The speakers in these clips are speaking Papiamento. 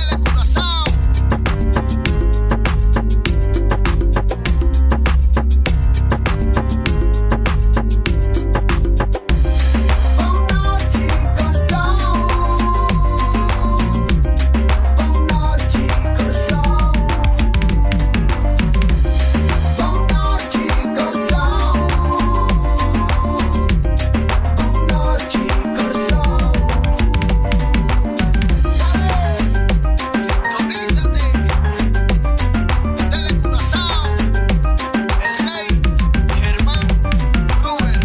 Telecuraçao. Sintonízate. Telecuraçao. El Rey Germán Gruber.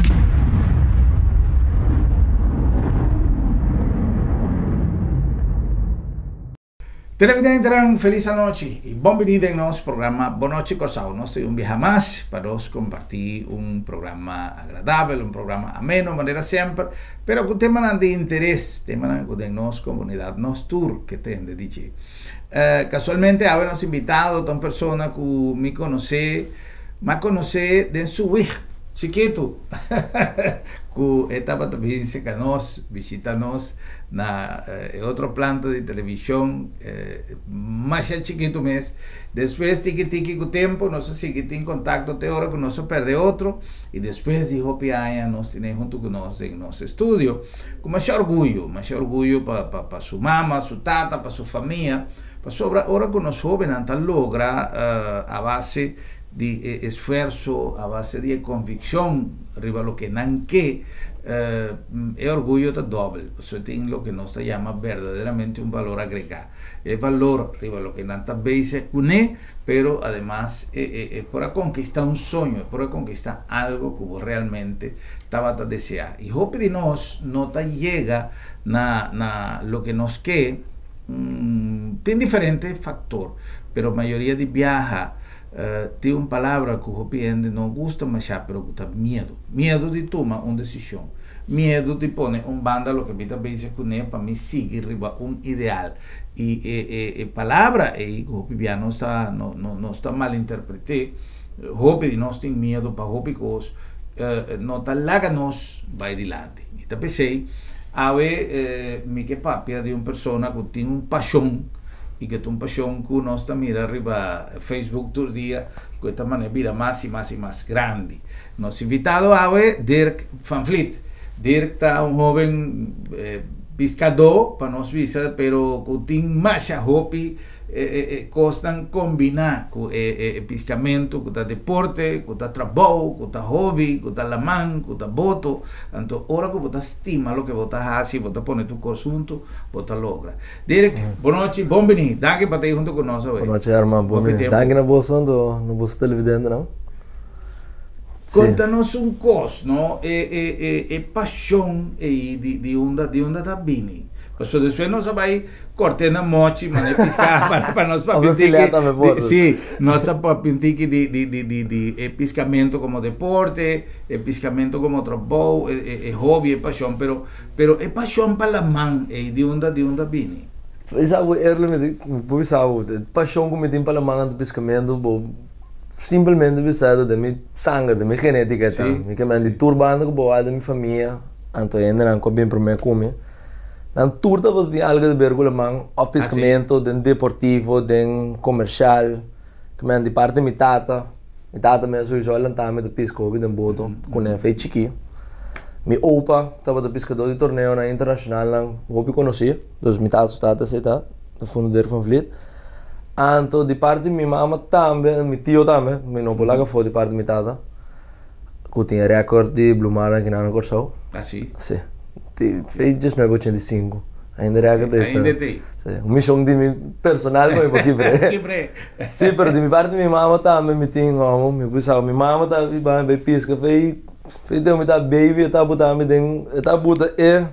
Televidentenan felis anochi y bon bini den nos programa Bon Nochi Kòrsou. Nos ta un biaha mas pa nos comparti un programa agradabel, un programa ameno manera semper, pero cu temanan di interes, temanan cu den nos comunidad nos tur ke tende di dje. Casualmente awe nos invitado ta un persona cu mi conoce, m'a conoce den su wig chikitu cu e tabata bin cerca nos, bishita nos na e otro planta di television masha chikitu mes. Despues tiki tiki cu tempo nos a sigui tin contacto te ora cu nos a perde otro y despues di hopi aña nos tene hunto cu nos den nos estudio. Cu masha orguyo, masha orguyo pa pa pa su mama, su tata, pa su famia, pasobra ora cu nos hobennan ta logra a base di e esfuerso, a base di e conviccion riba loke nan ke, e orguyo ta dobel, pasobra tin loke nos ta yama berdaderamente un balor agrega. E balor riba loke nan ta bezig cune, pero ademas e e e por a conquista un soño, e por a conquista algo cu bo realmente tabata desea. Y hopi di nos no ta yega na na loke nos ke, tin diferente factor, pero mayoria di biaha tin un palabra cu hopi hende no gusta masha pero cu ta miedo. Miedo di tuma un decision, miedo di pone un banda loke mi ta bezig cune pa mi sigui riba un ideal. Y e e e palabra ey cu hopi bia nos ta no no nos ta malinterprete, hopi di nos tin miedo pa hopi cos no ta laga nos bay dilanti. Y ta pesey awe mi ke papia di un persona cu tin un pasion y ke ta un pasion cu nos ta mira riba Facebook tur dia cu e ta mane bira mas y mas y mas grandi. Nos invitado awe Dirk van Vliet. Dirk ta un hoben piscadó pa nos bisa pero cu tin masha hopi cosnan combina cu e piscamento cu ta deporte, cu ta trabou, cu ta hobby, cu ta laman, cu ta boto. Anto ora cu bo ta stima loke bo ta haci, bo ta pone tur cos hunto, bo ta logra. Dirk, bonochi, bon bini. Danki pa ta ahi hunto cu nos awe. Bonochi Herman, bon bini. Danki na boso anto na boso televidentenan. Konta nos un kos, no? E e e e pashon ei di di unda di unda ta bini? Pasobra despues nos a bai kort'é na mochi mane piska pa pa nos papia un tiki di si, nos a papia un tiki di di di di di e piskamentu komo deporte, e piskamentu komo trabou, e e e hobby, e pashon, pero pero e pashon pa laman ei di unda di unda bini? Bisa bo Erlin mi tin mi por bisa bo e pashon ku mi tin pa laman anto piskamentu bo Simplemente bisa ta den mi sanger, den mi genetica ta. Mi ke men di tur banda ku bo wak den mi famia, anto hendenan ku a bin prome ku mi, nan tur tabata tin algo di ber ku laman, of piscamento, den deportivo, den comercial. Ke men di parti mi tata, mi tata mes sowieso a lanta mi ta pisca hopi den boto ku nan fe chiki. Mi opa tabata piscador di torneonan internacionalnan hopi conoci, dus mi tata su tata esei ta, de Fundo Dirk van Vliet. Anto di parti mi mama tambe, mi tio tambe, mi no por laga afó di parti mi tata, ku tin e rèkòrt di Blumara aki na Kòrsou. Ah si? Si. Ti fei diesnuebe ochenta i sinku. Ainda e rèkòrt ei. Ainda t'ei. Si. Un mishon di mi personal ku mi por kibr'é. Kibr'é. Si, pero di mi parti mi mama tambe mi tin homo, mi por sa mi mama ta biba mi bai piska fei, fei tempu mi ta baby e ta buta mi den, e ta buta e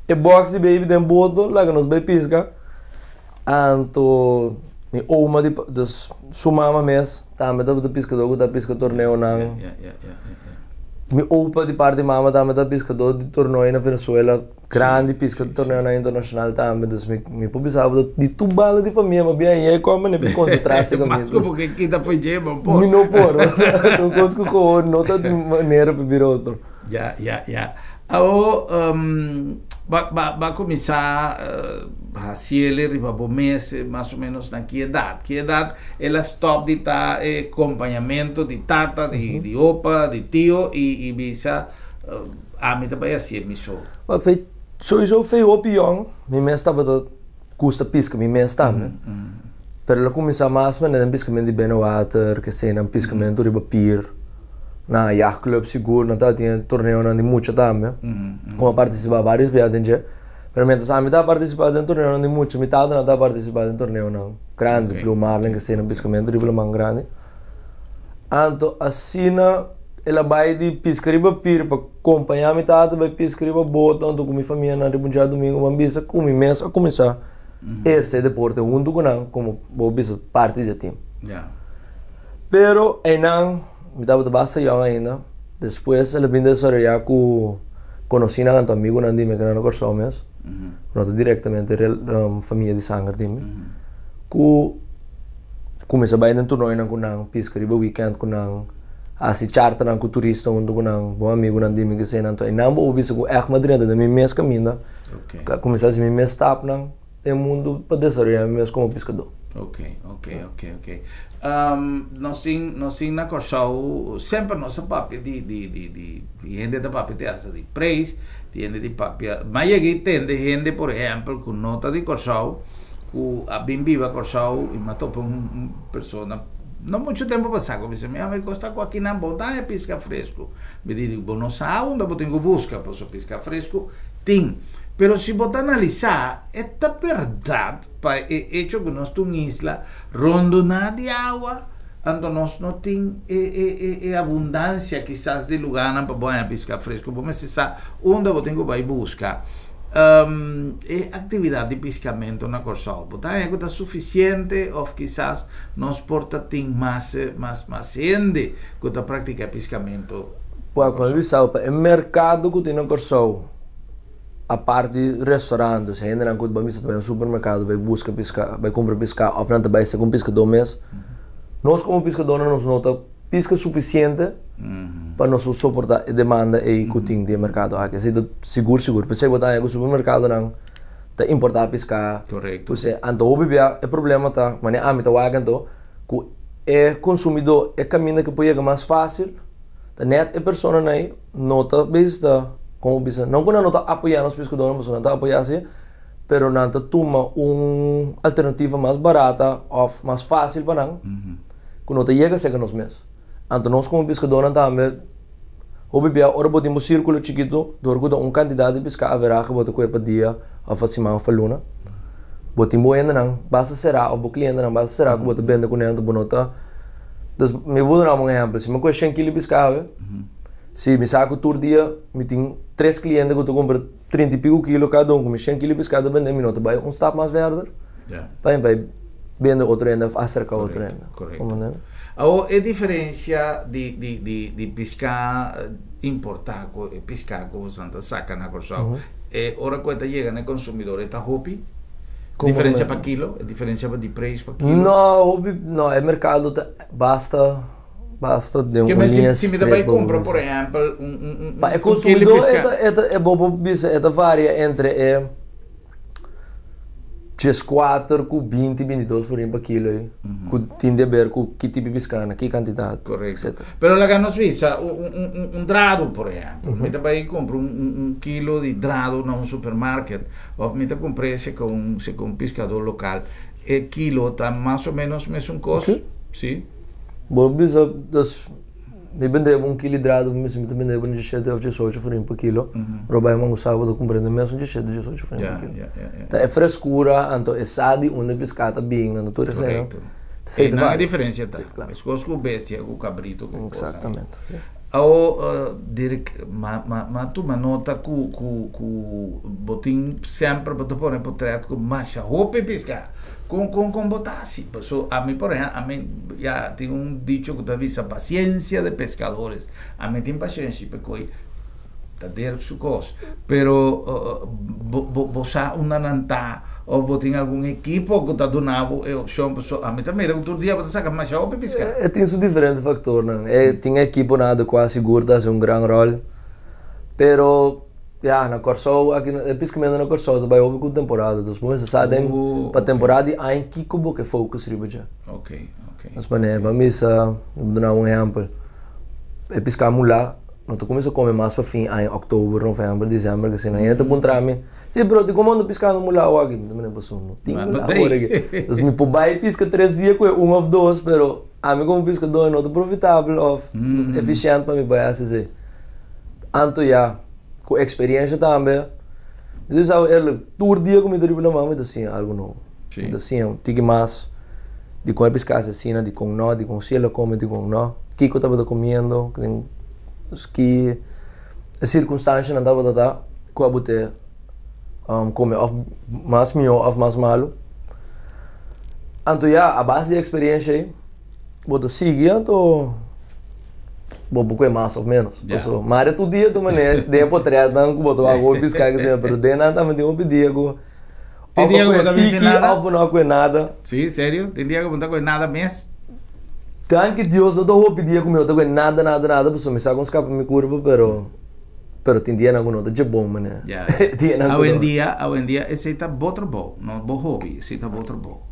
e box di baby den boto laga nos bai piska. Anto mi oma di dus su mama mes tambe tabata piskadó ku ta piska torneonan. Mi opa di parti mama tambe ta piskadó di torneo na Venezuela, grandi piska torneonan internashonal tambe. Dus mi mi por bisa bo di tur banda di famia mi a bin aña e kòmbe mi konsentrá si kaminda. Mas ku bo kita for dje bo por. Mi no por, osea un kos ku koho no ta di manera pa bira otro. Ya, ya, ya. Awo. Ba ba ba kuminsá hasiele riba bo mes mas o menos na ki edat? Ki edat el a stòp di ta e kompañamentu di tata, di di opa, di tio i i bisa ami ta bai hasié mi so? Wak fei souiso fei hopi yòn mi mes tabata gusta piska mi mes tambe pero el a kuminsá mas manera den piskamentu di binnenwater kesenan piskamentu riba pier. Na jachtclub sigur nan tabatin e torneonan di mucha tambe. Ku a partisipá vários bia den dje. Pero mientras ami tabata partisipá den torneonan di mucha, mi tatanan tabata partisipá den torneonan grandi, Blue Marlin kese nan piskamentu riba laman grandi. Anto asina el a bai di piska riba pir pa kompañá mi tata bai piska riba boto anto ku mi famianan riba un djadumingu ban bisa ku mi mes a kuminsá ehersé deporte huntu ku nan komo bo bisa parti di e tim. Pero einan mi tabata basta yòn ainda. Despues el a bin desaroyá ku konosínan anto amigunan di mi ku nan na Kòrsou mes, ku no ta direktamente famia di sanger di mi, ku kuminsá bai den turnoinan ku nan, piska riba wikènt ku nan, hasi charternan ku turista huntu ku nan, bon amigunan di mi kese nan. Anto einan bo por bisa ku ègt mi a drenta den mi mes kaminda, kuminsá hasi mi mes stapnan. Den mundu pa desaroyá mi mes komo piskadó. Ok, ok, ok, ok. Nos tin, nos tin na Kòrsou, semper nos a papia di, di, di, di, di hende ta papia te hasta di preis, di hende di papia, m'a yega i tende hende por ehèmpel ku no ta di Kòrsou, ku a bin biba Kòrsou i m'a topa un, un persona no muchu tempu pasá ku a bisa mi, a mi kosta ku akinan bo ta haña piska fresku. Mi di, bo no sa unda bo tin ku buska, pasobra piska fresku tin. Pero si bo ta analisá, e ta bèrdat pa e echo ku nos ta un isla rondoná di awa, anto nos no tin e e e e abundansia kisas di lugánan pa bo haña piská fresku. Bo mester sa unda bo tin ku bai buska. E aktividat di piskamentu na Kòrsou, bo ta haña ku ta sufisiente òf kisas nos por ta tin mas mas mas hende ku ta praktiká piskamentu na Wak, mi a Kòrsou? bisa bo, pa e merkado ku tin na Kòrsou, Apart di restaurant, dus hendenan ku ta bai misa ta bai un supermerkado bai buska piska, bai kumpra piska òf nan ta bai ser ku un piskadó mes. Nos komo piskadónan nos no ta piska sufisiente pa nos por soportá e demanda ei ku tin den e merkado aki. Esei ta sigur sigur. P'esei bo ta haña ku supermerkadonan ta importá piska. Korekto. P'esei anto hopi bia e problema ta, manera ami ta wak anto, ku e konsumidó e kaminda ku por yega mas fásil ta nèt e personanan ei no ta bista, komo bisa, no ku nan no ta apoyá nos piskadónan pasobra nan ta apoyá sí, pero nan ta tuma un alternativa mas barata òf mas fásil pa nan ku no ta yega serka nos mes. Anto nos komo piskadónan tambe hopi bia ora bo tin bo sírkulo chikitu dor ku ta un kantidat di piská averahe bo ta kohe pa dia òf pa siman òf pa luna, bo tin bo hendenan basta será òf bo klientenan basta será ku bo ta bende kuné anto bo no ta. Dus mi por duna bo un ehèmpel, si mi kohe shen kilo di piská awe, Si mi sa ku tur dia mi tin tres kliente ku ta kumpra trinta i piku kilo kada un ku mi shen kilo piská ta bende mi no ta bai un stap mas verder pa mi bai bende otro hende òf aserka otro hende. Korekto. Awor e diferensia di di di di piská importá ku e piská ku boso ta saka na Kòrsou e ora ku e ta yega na e konsumidor e ta hopi? Diferensia pa kilo? E diferensia pa di preis pa kilo? No hopi no e merkado ta basta. Basta den un liña Si mi ta bai kumpra por ehèmpel un un un Pa e konsumidó e ta e ta e bo por bisa e ta varia entre e dieskuater ku binti bintidos florin pa kilo ei ku tin di aber ku ki tipo di piská na ki kantidat etsetera. Pero laga nos bisa un un un un drado por ehèmpel mi ta bai kumpra un un un kilo di drado na un supermarket òf mi ta kumpr'é seka un seka un piskadó lokal e kilo ta mas o ménos mesun kos? Si. Bo bisa, dus, mi bende bo un kilo hidrato, mi bisa mi ta bende bo diesshete of diesocho florin pa kilo, pero bai mango sa bo ta kumpra den mesun diesshete, diesocho florin pa kilo. Ta e freskura, anto e sa di unda e piská ta bin, anto tur esei no. Sei nan e diferensia ta. Meskos ku bestia, ku kabrito, ku kosa. Eksaktamente. Awo Dirk, ma ma ma tuma nota ku ku ku bo tin semper bo ta pone potret ku masha hopi piská. Kon kon kon bo ta hasi? Paso ami por ehempel, ami ya tin un dicho ku ta bisa paciencia de pescadores. Ami tin paciencia pa koe ta Dirk su kos. Pero bo bo bo sa unda nan ta of bo tin algun ekipo ku ta duna bo e opshon paso ami ta mira ku tur dia bo ta saka masha hopi piska. E tin su diferente faktornan. E tin ekiponan adekuá sigur ta hasi un gran ròl. Pero. Ya, na Kòrsou, aki e piskamentu na Kòrsou ta bai hopi ku temporada. Dus bo mester sa den pa temporada di aña kiko bo ke focus riba dje. Nos manera, ban bisa, mi por duna un ehèmpel, e piská mulá no ta kuminsá kome mas pa fin aña, òktober, novèmber, desèmber, asina. Hende ta puntra mi, si, pero di komo anda piskando mulá awor aki? Mi ta manera, pasobra no tin mulá awor aki. Dus mi por bai piska tres dia ku e un òf dos, pero ami komo piskadó no ta profitabel òf efishènt pa mi bai hasi esei. Anto ya, ku eksperiensha tambe, mi ta bisa bo eerlijk, tur dia ku mi ta riba laman mi ta siña algu nobo. Mi ta siña un tiki mas di kon e piska hasi asina, di kon no, di kon si el a kome, di kon no, kiko tabata komiendo, ki e sirkunstanshanan tabata ta ku a bot'é kome òf mas mihó òf mas malu. Anto ya, a base di e eksperiensha ei. Bo ta sigui anto bo por kue mas of menos. Ya. Paso mare tur dia tu manera den e potretnan ku bo ta wak hopi piská ke asina, pero den nan tambe tin hopi dia ku Tin of dia bo ku bo kue ta misi tiki nada? of bo no a kue nada. Sí, serio? Tin dia ku bo no ta kue nada mes? Danki Dios no ta hopi dia ku mi no ta kue nada nada nada pasobra mi sa kon skapa mi kurpa pero pero tin dianan ku no ta dje bon manera. Ya. Dianan ku no. Awendia, awendia esei ta bo trabou, no bo hobi, esei ta bo trabou.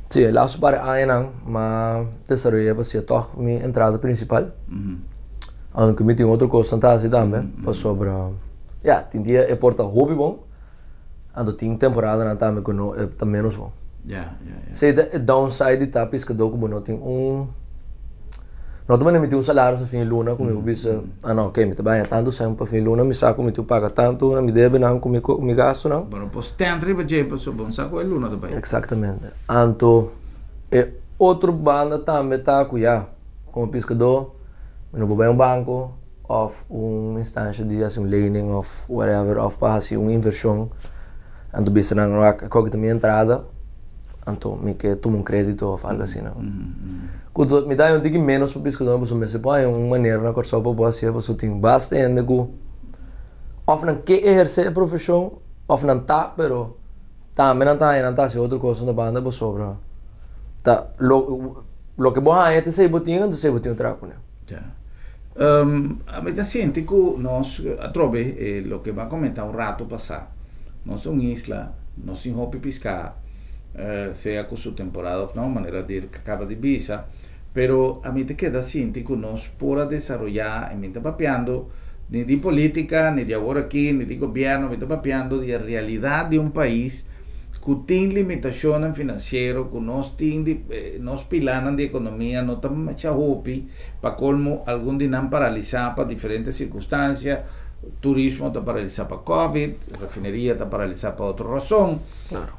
Sí, e laatste par añanan m'a desaroyá pa siña tòg mi entrada prinsipal. Aunke mi tin otro kosnan ta hasi tambe, pasobra ya, tin dia e por ta hopi bon, anto tin temporadanan tambe ku no e ta ménos bon. Esei ta e downside di ta piskadó ku bo no tin un, no ta manera mi tin un salaris na fin di luna ku mi por bisa, ah no, oke mi ta baña tantu sèn pa fin di luna, mi sa ku mi tin ku paga tantu na mi debenan ku mi gastunan. Bo no por stand riba dje pasobra bo no sa ku e luna ta bai. Eksaktamente. Anto e otro banda tambe ta ku ya, komo piskadó mi no por bai un banko òf un instansha di hasi un lening òf whatever òf pa hasi un invershon. Anto bisa nan wak koke ta mi entrada, anto mi ke tuma un kredito òf algu asina. Ku tot mi ta haña un tiki ménos pa piskadó pasobra mester por haña un manera na Kòrsou pa por hasié pasobra tin basta hende ku òf nan ke ehersé e profeshon òf nan ta pero tambe nan ta haña nan ta hasi otro kos na banda pasobra ta lo loke bo haña ta esei bo tin anto esei bo tin traha kuné. Ya. Ami ta sinti ku nos atrobe e loke bo a komentá un ratu pasá, nos ta un isla, nos tin hopi piská, sea ku su temporada òf no, manera Dirk a kaba di bisa, pero ami ta keda sinti ku nos por a desaroyá, i mi ta papiando ni di polítika, ni di awor aki, ni di gobièrnu, mi ta papiando di e realidat di un pais ku tin limitashonnan finansiero, ku nos tin di nos pilanan di ekonomia no ta masha hopi, pa kolmo algun di nan paralisá pa diferente sirkunstansia, turismo ta paralisá pa covid, refineria ta paralisá pa otro rason.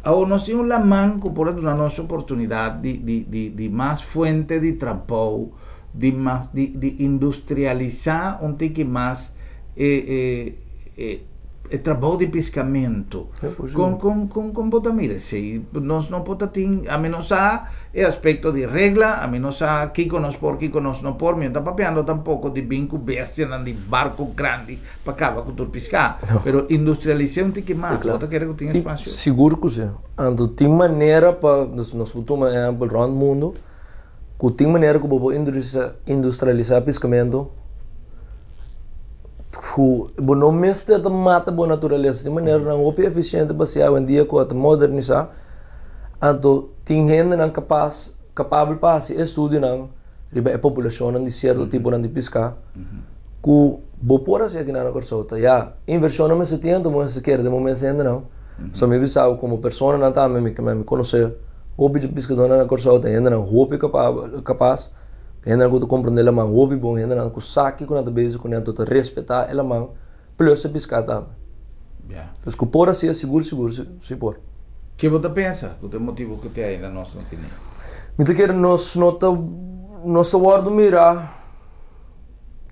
Awor nos tin un laman ku por a duna nos oportunidat di di di di mas fuente di trabou, di mas di di industrialisá un tiki mas e e e E trabou di piskamentu. Kon kon kon kon bo ta mira esei? Nos no por ta tin, ami no sa e aspekto di regla, ami no sa kiko nos por, kiko nos no por, mi no ta papiando tampoko di bin ku bestianan di barko grandi pa kaba ku tur piská. Pero industrialis'é un tiki mas, bo ta kere ku tin espasio? Sigur ku si. Anto tin manera pa, nos por tuma ehèmpel rònt mundu, ku tin manera ku bo por industrialisá piskamentu. Ku bo no mester ta mata bo naturalesa. Tin maneranan hopi efisiente pa hasi awendia ku a ta modernisá. Anto tin hendenan kapas, kapabel pa hasi estudionan riba e populashonnan di sierto tiponan di piská ku bo por hasi akinan na Kòrsou. Ta ya, invershonnan mester tin anto bo mester kere den bo mes hendenan. So mi bisa bo komo personanan tambe mi mi konosé hopi di piskadónan na Kòrsou ta hendenan hopi kapabel kapas. Hendenan ku ta komprondé laman hopi bon, hendenan ku sa kiko nan ta bezig kuné anto ta respetá e laman plus e piská tambe. Dus ku por hasié sigur sigur si por. Ke bo ta pensa ku ta e motibu ku te ainda nos no tene? Mi ta kere nos no ta nos ta wòrdu mirá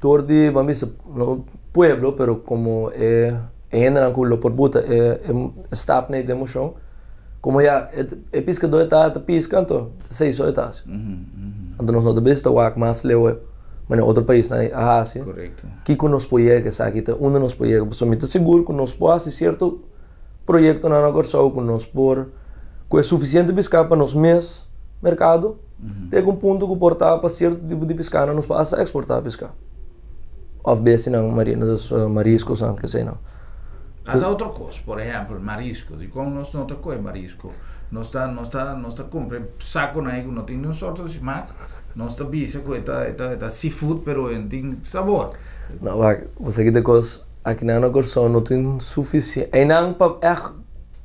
dor di ban bisa no pueblo pero komo e hendenan ku lo por buta e stap na e demoshon. Como ya e piscador e ta pisca anto esey so e ta haci. Anto nos no ta bisa ta wak mas leu manera otro paisnan a haci. Kico nos por yega esaki ta unda nos por yega pasobra mi ta sigur cu nos por haci cierto proyectonan na Corsou cu nos por cu e suficiente pisca pa nos mes mercado te un punto cu por ta pa cierto tipo di piscanan nos por hasta exporta pisca. Òf bestianan marino, dus mariskonan, ke sei no. Ata otro kos, por ehèmpel, marisko. Dikon nos no ta kohe marisko? Nos ta kumpra sakonan ei ku no tin niun sorto di smak. Nos ta bisa ku e ta seafood, pero e no tin sabor. No, wak, bo sa ki ta kos, akinan na Kòrsou no tin sufisiente. Einan pa ègt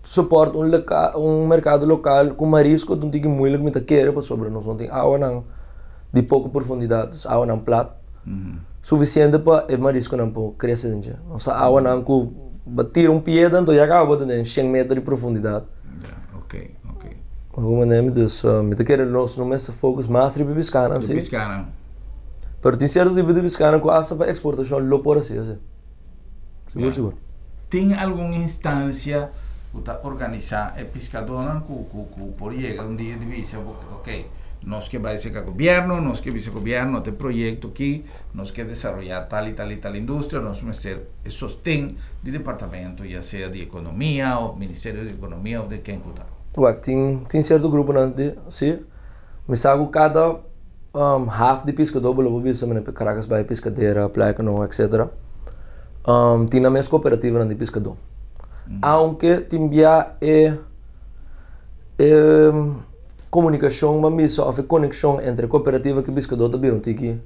support un merkado lokal ku marisko ta un tiki moeilijk, mi ta kere, pasobra nos no tin awanan di poko profundidat, dus awanan plat sufisiente pa e mariskonan por krese den dje. Nos ta awanan ku bo tira un piedra, anto ya kaba bo ta den 100 meter di profundidat. Ja, oké. Algun manera, dus mi ta kere nos no mester focus mas riba piskanan, si. Si. Piskanan. Pero tin sierto tipo di piskanan ku hasta pa eksportashon lo por hasi asina. Sigur, sigur. Tin algun instansia ku ta organisá e piskadónan ku por yega un dia di bisa, "Ok, nos ke bai serka gobièrnu, nos ke bisa gobièrnu e proyekto aki, nos ke desaroyá tal i tal i tal industria, nos mester e sosten di departamento, ya sea di ekonomia òf Ministerio di Ekonomia òf di ken ku ta"? Wak, tin sierto gruponan di, si. Mi sa ku kada haf di piskadó, bo lo por bisa manera Caracas Bay, Piscadera, Playa Canoa, etc. Tin nan mes kooperativanan di piskadó. Aunke tin bia e komunikashon, ban bisa, òf e konekshon entre kooperativa ku piskadó ta bira un tiki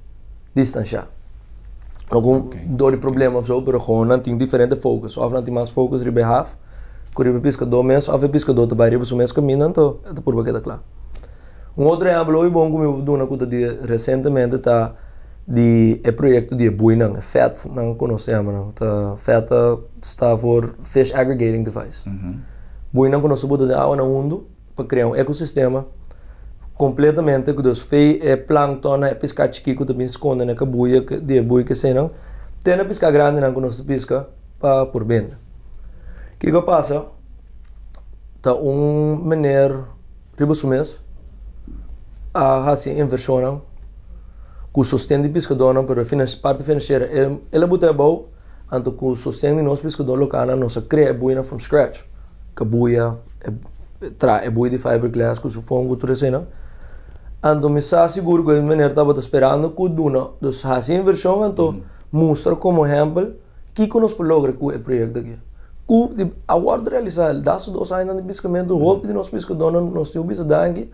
distansiá. No ku dor di problema òf so, pero gewoon nan tin diferente focus. Òf nan tin mas focus riba e haf ku riba e piskadó mes, òf e piskadó ta bai riba su mes kaminda, anto e ta purba keda kla. Un otro ehèmpel hopi bon ku mi por duna ku ta di resientemente ta di e proyekto di e buinan, e FAD nan konosé yama nan. Ta FAD ta sta for Fish Aggregating Device. Buinan ku nos ta bota den awa nan hundu pa krea un ekosistema kompletamente ku dus fei e plankton, e piská chikí ku ta bin skonde na e kabuya di e bui kesenan te na piská grandinan ku nos ta piska pa por bende. Kiko a pasa? Ta un meneer riba su mes a hasi invershonnan ku sosten di piskadónan, pero e parti finansiero el a buta abou, anto ku sosten di nos piskadó lokalnan nos a krea e buinan from scratch. Kabuya, traha e bui di fiberglass ku su fon ku tur eseinan. Anto mi sa sigur ku e meneer tabata sperando ku duna, dus hasi invershon anto mustra komo ehèmpel kiko nos por logra ku e proyekto aki. Ku di a wòrdu realisá el das 2 añanan di piskamentu, hopi di nos piskadónan nos tin ku bisa danki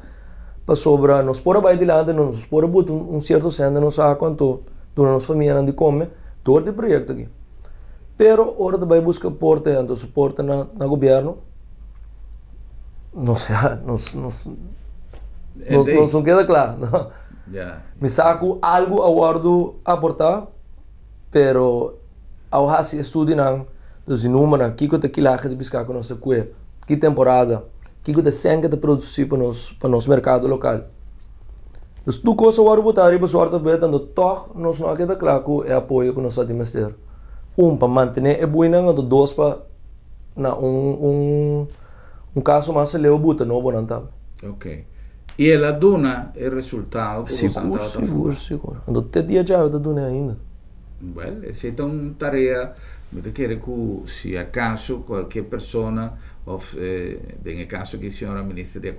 pasobra nos por a bai dilanti, nos por a buta un sierto sèn den nos saku anto duna nos famianan di kome dor di e proyekto aki. Pero ora ta bai buska aporte anto soporte na gobièrnu, nos nos nos nos no keda kla. Mi sa ku algu a wòrdu aportá, pero a hasi estudionan, dus di numbernan, kiko ta kilahe di piská ku nos ta kue, ki temporada, kiko ta sèn ku ta produsí pa nos merkado lokal. Dus tur kos a wòrdu botá riba suerte beta, anto tòg nos no a keda kla ku e apoyo ku nos ta tin mester. Un, pa mantené e buinan, anto dos, pa na un kaso mas leu buta nobonan tambe. Ok. I el a duna e resultado ku boso tabata Sigur, sigur. Anto te dia djawe ta duna ainda. Well, esei ta un tarea, mi ta kere ku si akaso kualke persona òf den e kaso aki señora minister di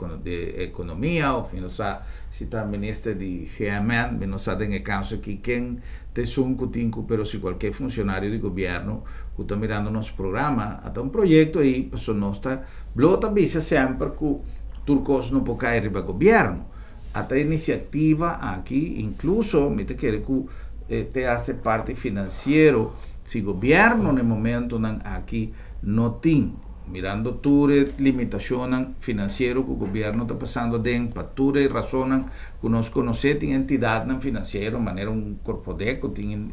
ekonomia òf mi no sa si ta minister di GMN, mi no sa den e kaso aki ken ta esun ku tin ku, pero si kualke funshonario di gobièrnu ku ta mirando nos programa, a ta un proyekto ei pasobra nos ta blo ta bisa semper ku tur kos no por kai riba gobièrnu. Ata inisiativa aki, inkluso mi ta kere ku te hasta e parti finansiero, si gobièrnu na e momentonan aki no tin, mirando tur e limitashonnan finansiero ku gobièrnu ta pasando aden, pa tur e rasonnan ku nos konosé, tin entidatnan finansiero manera un Korpodeko, tin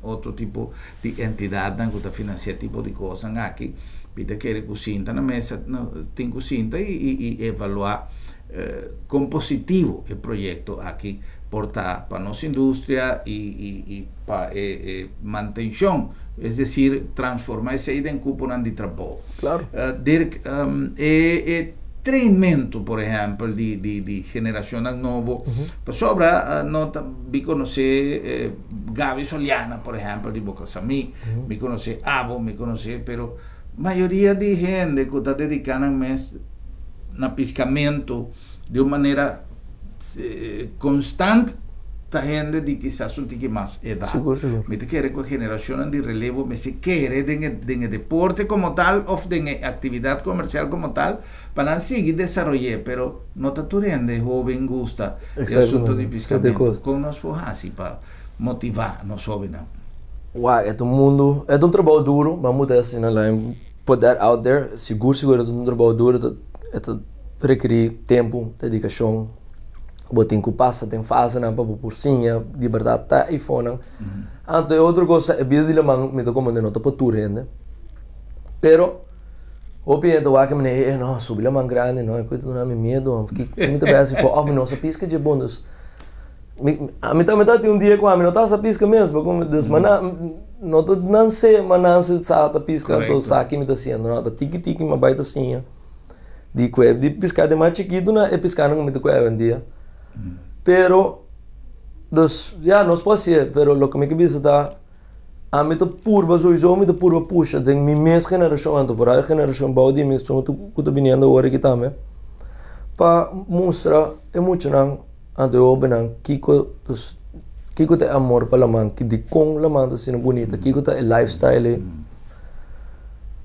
otro tipo di entidatnan ku ta finansiá tipo di kosnan aki, mi ta kere ku sinta na mesa, tin ku sinta i evaluá kon positivo e proyekto aki por ta pa nos industria i pa e mantenshon, es desir, transformá esei den kuponan di trabou. Dirk, e treinmentu, por ehèmpel, di generashonnan nobo, pasobra no ta mi konosé Gaby Soliana, por ehèmpel, di Boca Samí, mi konosé abo, mi konosé, pero mayoria di hende ku ta dediká nan mes na piskamentu di un manera konstant. Ta hende di kisas un tiki mas edat. Sigur, sigur. Mi ta kere ku e generashonnan di relevo mester kere den e den e deporte komo tal òf den e aktividat komersial komo tal pa nan sigui desaroy'é, pero no ta tur hende hóben gusta e asuntu di Exactamente, piskamentu. Kon nos por hasi pa motivá nos hóbennan? Wak, e ta un mundu, e ta un trabou duru, ban muta asina la put that out there, sigur sigur e ta un trabou duru, e ta rekerí tempu, dedikashon. Bo tin ku pasa den fasenan pa bo por siña di bèrdat ta eifonan. Anto e otro kos ta e bida di laman mi ta komprende no ta pa tur hende. Pero hopi hende ta wak e manera e no subi laman grandi no e koe ta duna mi miedu kiko mi ta bai hasi for òf mi no sa piska dje bon dus mi ami tambe ta tin un dia ku ami no ta sa piska mes pasobra dus ma nan no ta nanse ma nanse sa ta piska anto sa ki mi ta hasiendo no ta tiki tiki mi a bai ta siña. Di kue di piská di mas chikitu na e piskánan ku mi ta kue awendia. Pero, dus, ya, nos por hasié, pero loke mi ke bisa ta, ami ta purba souiso mi ta purba pusha den mi mes generashon, anto foral e generashon bou di mi esun ku ta biniendo awor aki tambe, pa mustra e muchanan anto e hobennan kiko, dus, kiko ta e amor pa laman, dikon laman ta asina bunita, kiko ta e lifestyle ei.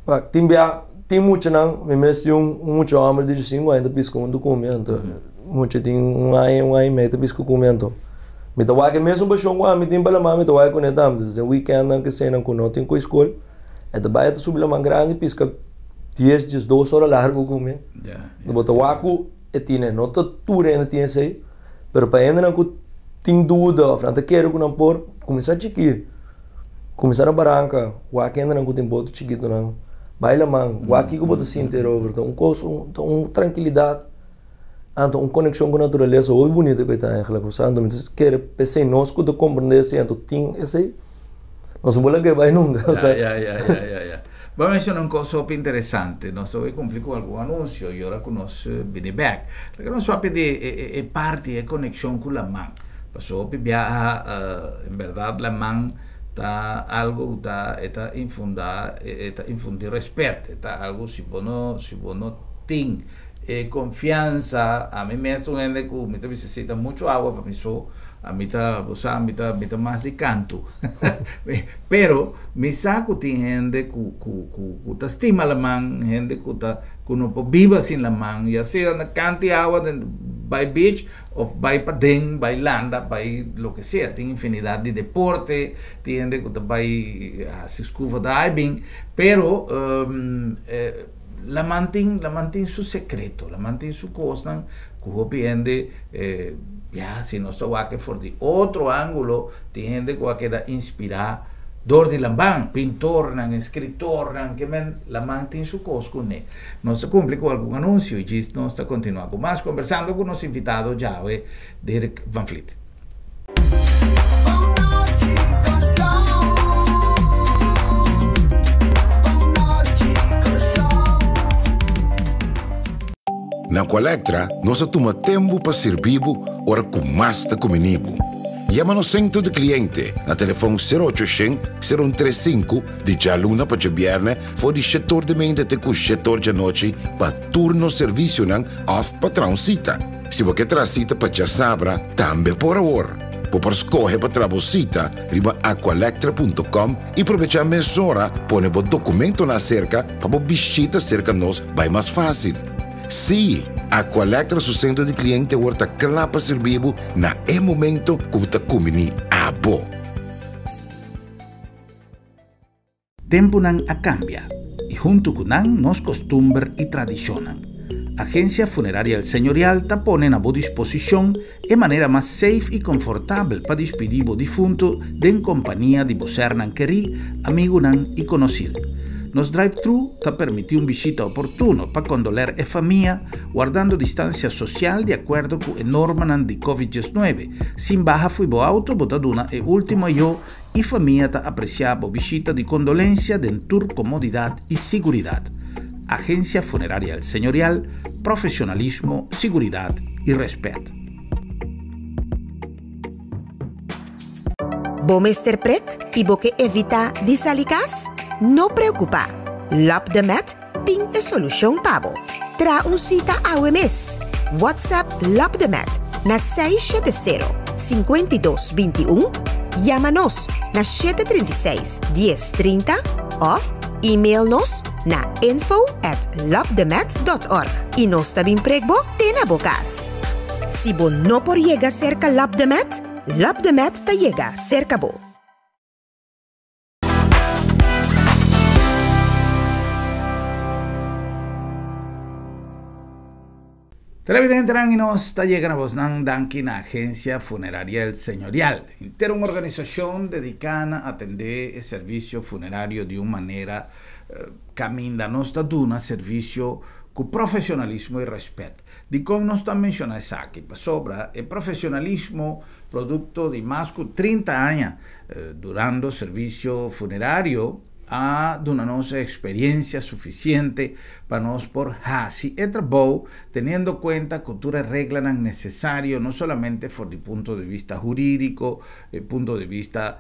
Wak, tin bia. Tin muchanan, mi mes tin un mucha homber di sinku aña ta piska huntu ku mi anto mucha tin un aña, un aña i mei ta piska ku mi anto mi ta wak e mesun pashon ku ami tin pa laman mi ta wak kuné tambe dus den weekendnan kesenan ku no tin ku skol e ta bai e ta subi laman grandi piska dies diesdos ora largu ku mi bo ta wak ku e tine no ta tur hende tin esei pero pa hendenan ku tin duda of nan ta kere ku nan por kuminsá chikí. Kuminsá na baranka, wak hendenan ku tin boto chikitunan, bai laman, wak kiko bo ta sinti erover. Ta un kos, ta un trankilidat, anto un konekshon ku naturalesa hopi bunito ku e ta eigenlijk. Osea, anto mi ta kere p'esei nos ku ta komprendé esei anto tin esei, nos no por laga e bai nunka. Ya, ya, ya, ya, ya, ya. Bo a menshoná un kos hopi interesante. Nos ta bai kumpli ku algun anunsio i ora ku nos bini bèk. Laga nos papia di e parti, e konekshon ku laman. Pasobra hopi biaha en berdad laman ta algo ku ta e ta infunda e ta infundi respet e ta algo si bo no si bo no tin e konfiansa ami mes ta un hende ku mi ta bisa si ta muchu awa pa mi so ami ta bo sa mi ta mi ta mas di kantu pero mi sa ku tin hende ku ku ku ta stima laman hende ku ta ku no por biba sin laman ya sea na kanti awa den bai beach Of bai paden, bai landa, bai loke sea. Tin infinidat di deporte, tin hende ku ta bai hasi scuba diving, pero laman tin, laman tin su sekreto, laman tin su kosnan ku hopi hende, ya, si nos ta wak for di otro angulo, tin hende ku a keda inspirá dor di laman, pintornan, eskritornan, ke men laman tin su kos kuné. Nos ta cumpli cu algun anuncio y djis nos ta continua cu mas conversando cu nos invitado djawe Dirk van Vliet. Na Aqualectra nos a tuma tempu pa sirbi bo ora ku mas ta kumini bo. Yama nos sentro di kliente na telefon sero ocho shen, sero un tres sinku di djaluna pa djabièrnè For di shetor di mente te ku shetor djanochi pa tur nos servisionan òf pa traha un sita. Si bo ke traha sita pa djasabra, tambe por awor. Bo por skohe pa traha bo sita riba aqualectra punto com i probechá mesora pone bo dokumentonan aserka pa bo bishita serka nos bai mas fásil. Sí, Aqualectra su sentro di kliente awor ta kla pa sirbi bo na e momento ku bo ta kumbiní abo. Tempunan a kambia i huntu ku nan nos kostumber i tradishonnan. Agensia Funeraria El Señorial ta pone na bo disposishon e manera mas safe i konfortabel pa dispidí bo difuntu den kompania di bo sernan kerí, amigunan i konosir. Nos drive-thru ta permití un bishita oportuno pa kondoler e famia, wardando distansia sosial di akuerdo ku e normanan di Covid diesnuebe. Sin baha fo'i bo auto bo ta duna e último ayó I famia ta apresiá bo bishita di kondolensia den tur komodidat i siguridat. Agensia Funeraria El Señorial, profesionalismo, siguridat i rèspèt. Bo mester prek i bo ke evitá di sali kas? No preokupá! Lòp de Met tin e solushon pa bo. Traha un sita awe mes! WhatsApp Lòp de Met na 670. 52 21, yama nos na 736 10 30 òf email nos na info@lopdemet.org i nos ta bin prek bo te na bo kas. Si bo no por yega serka Lopdemet, Lopdemet ta yega serka bo. Televidentenan y nos ta yega na bosnan danki na Agencia Funeraria El Señorial, henter un organisacion dedica na atende e servicio funerario di un manera caminda nos ta duna servicio cu profesionalismo y respet. Dicon nos ta menciona esaki? Pasobra e profesionalismo producto di mas cu 30 aña durando servicio funerario a duna nos e experiencia suficiente pa nos por haci e trabou teniendo cuenta cu tur e reglanan necesario no solamente for di punto di vista huridico, e punto di vista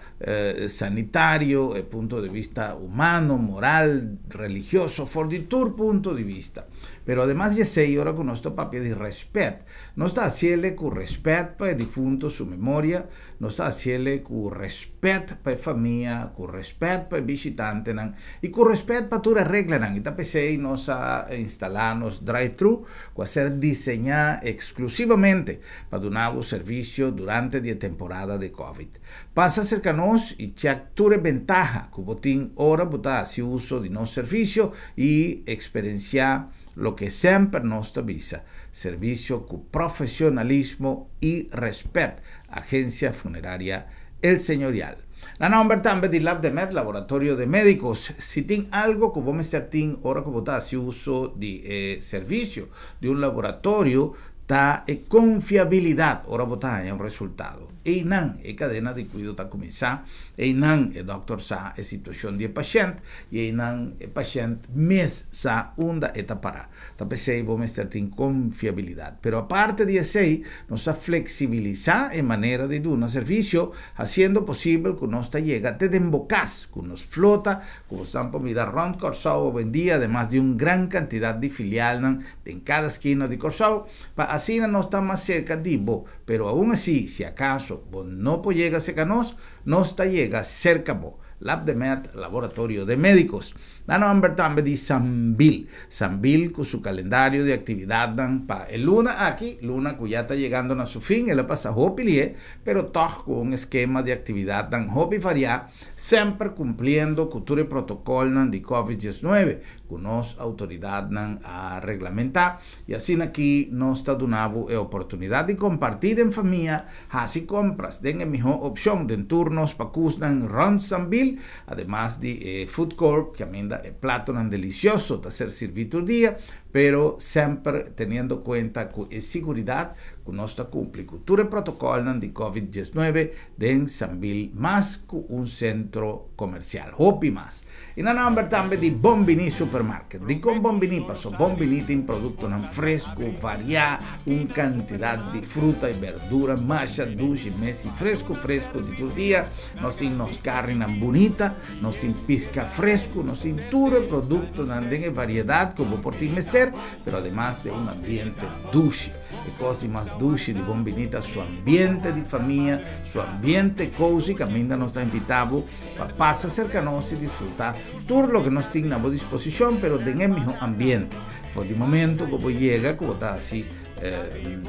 sanitario, e punto di vista humano, moral, religioso, for di tur punto di vista. Pero ademas di esey ora cu nos ta papia di respet, nos ta haciele cu respet pa e difunto su memoria, Nos ta hasiele ku rèspèt pa e famia, ku rèspèt pa e bishitantenan i ku rèspèt pa tur e reglanan. I ta p'esei nos a instalá nos drive-thru ku a ser diseñá eksklusivamente pa duna bo servisio durante di e temporada di Covid. Pasa serka nos i chèk tur e bentaha ku bo tin ora bo ta hasi uso di nos servisio i eksperensiá Loke semper nos ta bisa, servisio ku profesionalismo i rèspèt, Agencia Funeraria El Señorial. Na nòmber tambe di Labdemed, Laboratorio de Médicos, si tin algo ku bo mester tin ora ku bo ta hasi uso di e servisio di un laboratorio ta e konfiabilidat ora bo ta haña un resultado. Einan e kadena di kuido ta kuminsá, einan e dòkter sa e situashon di e pashènt i einan e pashènt mes sa unda e ta pará. Ta p'esei bo mester tin konfiabilidat. Pero aparte di esei, nos a fleksibilisá e manera di duna servisio, hasiendo posibel ku nos ta yega te den bo kas ku nos flota ku bosnan por mira rònt Kòrsou awendia, ademas di un gran kantidat di filialnan den kada skina di Kòrsou, pa asina nos ta mas serka di bo. Pero aun así, si acaso bo no por yega cerca nos, nos ta yega cerca bo. Labdemed, Laboratorio de Médicos. Na nomber tambe di Sambil. Sambil cu su calendario di actividadnan pa e luna aki, luna cu ya ta yegando na su fin, el a pasa hopi lie, pero tog cu un eskema di actividadnan hopi varia, semper cumpliendo cu tur e protocolnan di Covid 19 cu nos autoridadnan a reglamenta. I asina ki nos ta duna bo e oportunidat di kompartí den famia, hasi kompras den e mihó opshon den tur nos pakusnan rònt Sambil, ademas di e food court kaminda e platonan delisioso ta ser sirbí tur dia, pero semper teniendo kuenta ku e siguridat ku nos ta kumpli ku tur e protokòlnan di Covid 19 den Sambil mas ku un sentro komersial, hopi mas. I na nòmber tambe di Bon Biní Supermarket. Dikon Bon Biní? Paso Bon Biní tin produktonan fresku, variá, un kantidat di fruta i berdura masha dushi mes i fresku fresku di tur dia. Nos tin nos karninan bunita, nos tin piska fresku, nos tin tur e produktonan den e variedat ku bo por tin mester, pero ademas den un ambiente dushi. E kos di mas dushi di Bon Biní ta su ambiente di famia, su ambiente kozi kaminda nos ta invitá bo Pa pasa serka nos i disfrutá tur loke nos tin na bo disposishon, pero den e mihó ambiente. For di momento ku bo yega ku bo ta hasi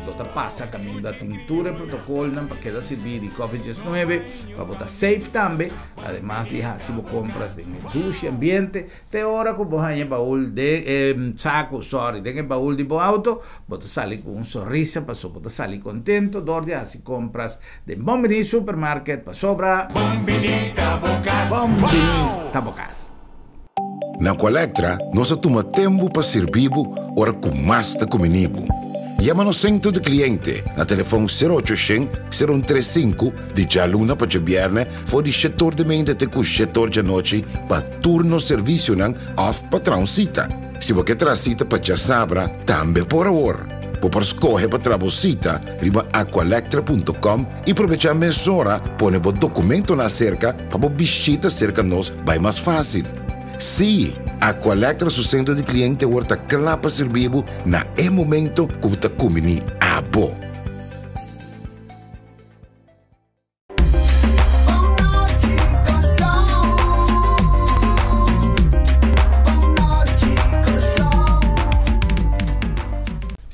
bo ta pasa kaminda tin tur e protokolnan pa keda sirbí di Covid 19, pa bo ta safe tambe, ademas di hasi bo kompras den e dushi ambiente. Te ora ku bo haña e baul den e saku, sorry, den e baul di bo auto, bo ta sali ku un sonrisa pasobra bo ta sali kontento dor di hasi kompras den Bon Biní Supermarket pasobra Bon Biní ta bo kas. Bon Biní ta bo kas. Na Aqualectra nos a tuma tempu pa sirbi bo ora ku mas ta kumini bo. Yama nos sentro di kliente na telefòn sero ocho shen, sero un tres sinku di djaluna pa djabièrnè for di shetor di mente te ku shetor djanochi pa tur nos servisionan òf pa traha un sita. Si bo ke traha sita pa djasabra, tambe por awor. Bo por skohe pa traha bo sita riba aqualectra punto com i probechá mesora pone bo dokumentonan aserka pa bo bishita serka nos bai mas fásil. Sí, Aqualectra su sentro di kliente awor ta kla pa sirbi bo na e momento ku bo ta kumbiní abo.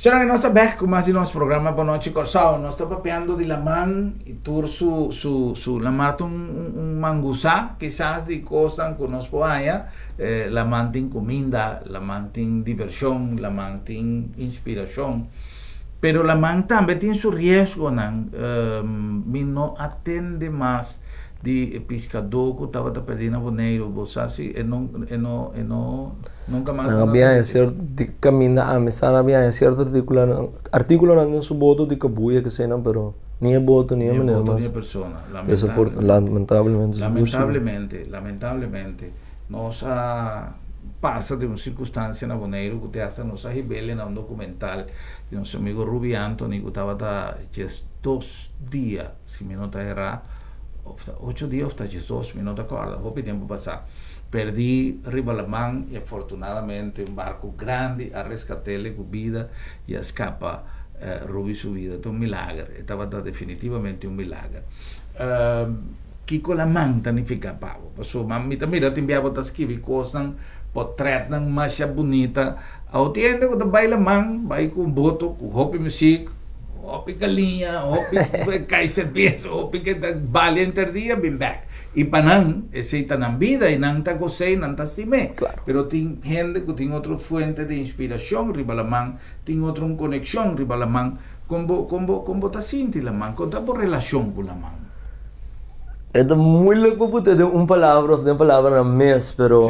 Señora, nos ta bèk ku mas di nos programa Bon Nochi Kòrsou. Nos ta papiando di laman i tur su su su laman ta un un mangusá kisas di kosnan ku nos por haña. Laman tin kuminda, laman tin divershon, laman tin inspirashon. Pero laman tambe tin su riesgonan. Mi no a tende mas di e piskadó ku tabata pèrdí na Boneiru. Bo sa si e no e no e no nunka mas Nan a no biaña ta sierto di kaminda ami sa nan a biaña sierto artíkulonan artíkulonan den su boto di kabuya kesenan pero ni e boto ni e Ni e meneer boto mas. ni e persona. Desafortu Lamentablemente. lamentablemente sigur si. Lamentablemente lamentablemente nos a pasa den un sirkunstansia na Boneiru ku te hasta nos a hib'el na un dokumental di nos amigo Ruby Anthony ku tabata 12 dia si mi no ta erá òf ta ocho dia òf ta 12 mi no ta kòrda hopi tempu pasá pèrdí riba laman i afortunadamente un barku grandi a reskat'el ku bida i a skapa Ruby su bida ta un milager e tabata definitivamente un milager. Kiko laman ta nifiká pa bo? Pasobra mi ta mira tin bia bo ta skibi kosnan, potrètnan masha bunita. Awo tin hende ku ta bai laman, bai ku un boto ku hopi muzik, hopi galiña, hopi kai serbes, hopi ke ta balia henter dia bin bèk. I pa nan esei ta nan bida i nan ta gos'é i nan ta stim'é. Pero tin hende ku tin otro fuente di inspirashon riba laman, tin otro un konekshon riba laman. Kon bo, kon bo, kon bo ta sinti laman? Kon ta bo relashon ku laman? E ta moeilijk pa put'é den un palabra of den palabranan mes, pero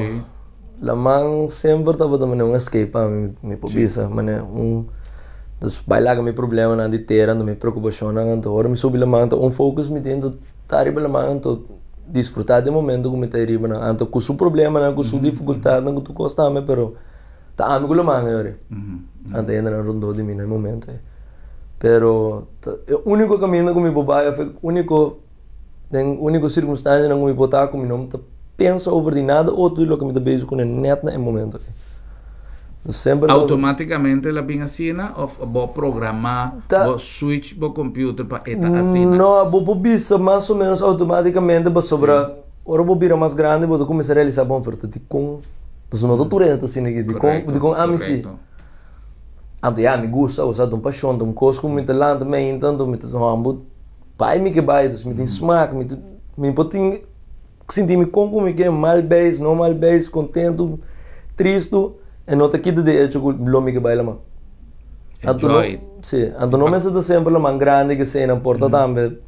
laman semper tabata manera un escape pa mi, mi por bisa, manera un, dus bai laga mi problemanan di tera, anto mi preokupashonnan, anto ora mi subi laman ta un focus mi tin ta ta riba laman anto disfrutá di e momento ku mi ta riba nan, anto ku su problemanan, ku su difikultatnan, ku tur kos tambe, pero ta ami ku laman e ora, anto hendenan rondó di mi na e momento ei. Pero ta e úniko kaminda ku mi por bai òf e úniko den úniko sirkunstansianan ku mi por ta ku mi no ta pensa over di nada otro di loke mi ta bezig kuné nèt na e momento ei. Dus semper ta. Outomátikamente el a bin asina òf bo programá, Ta. bo switch bo computer pa e ta asina? No, bo por bisa mas o ménos outomátikamente pasobra ora bo bira mas grandi bo ta kuminsá realisá, bon, pero ta dikon, pasobra no ta tur hende ta asina aki, dikon, dikon ami si? Anto ya, mi gusta, osea, ta un pashon, ta un kos ku mi ta lanta mainta, anto mi ta hòmber, bai mi ke bai, dus mi tin smak, mi ta, mi por tin, sinti mi kon ku mi ke, mal beis, no mal beis, kontentu, tristu, e no ta kita di echo ku lo mi ke bai laman. Anto no, Enjoy. si, anto no mester ta semper laman grandi ke esei nan por ta tambe,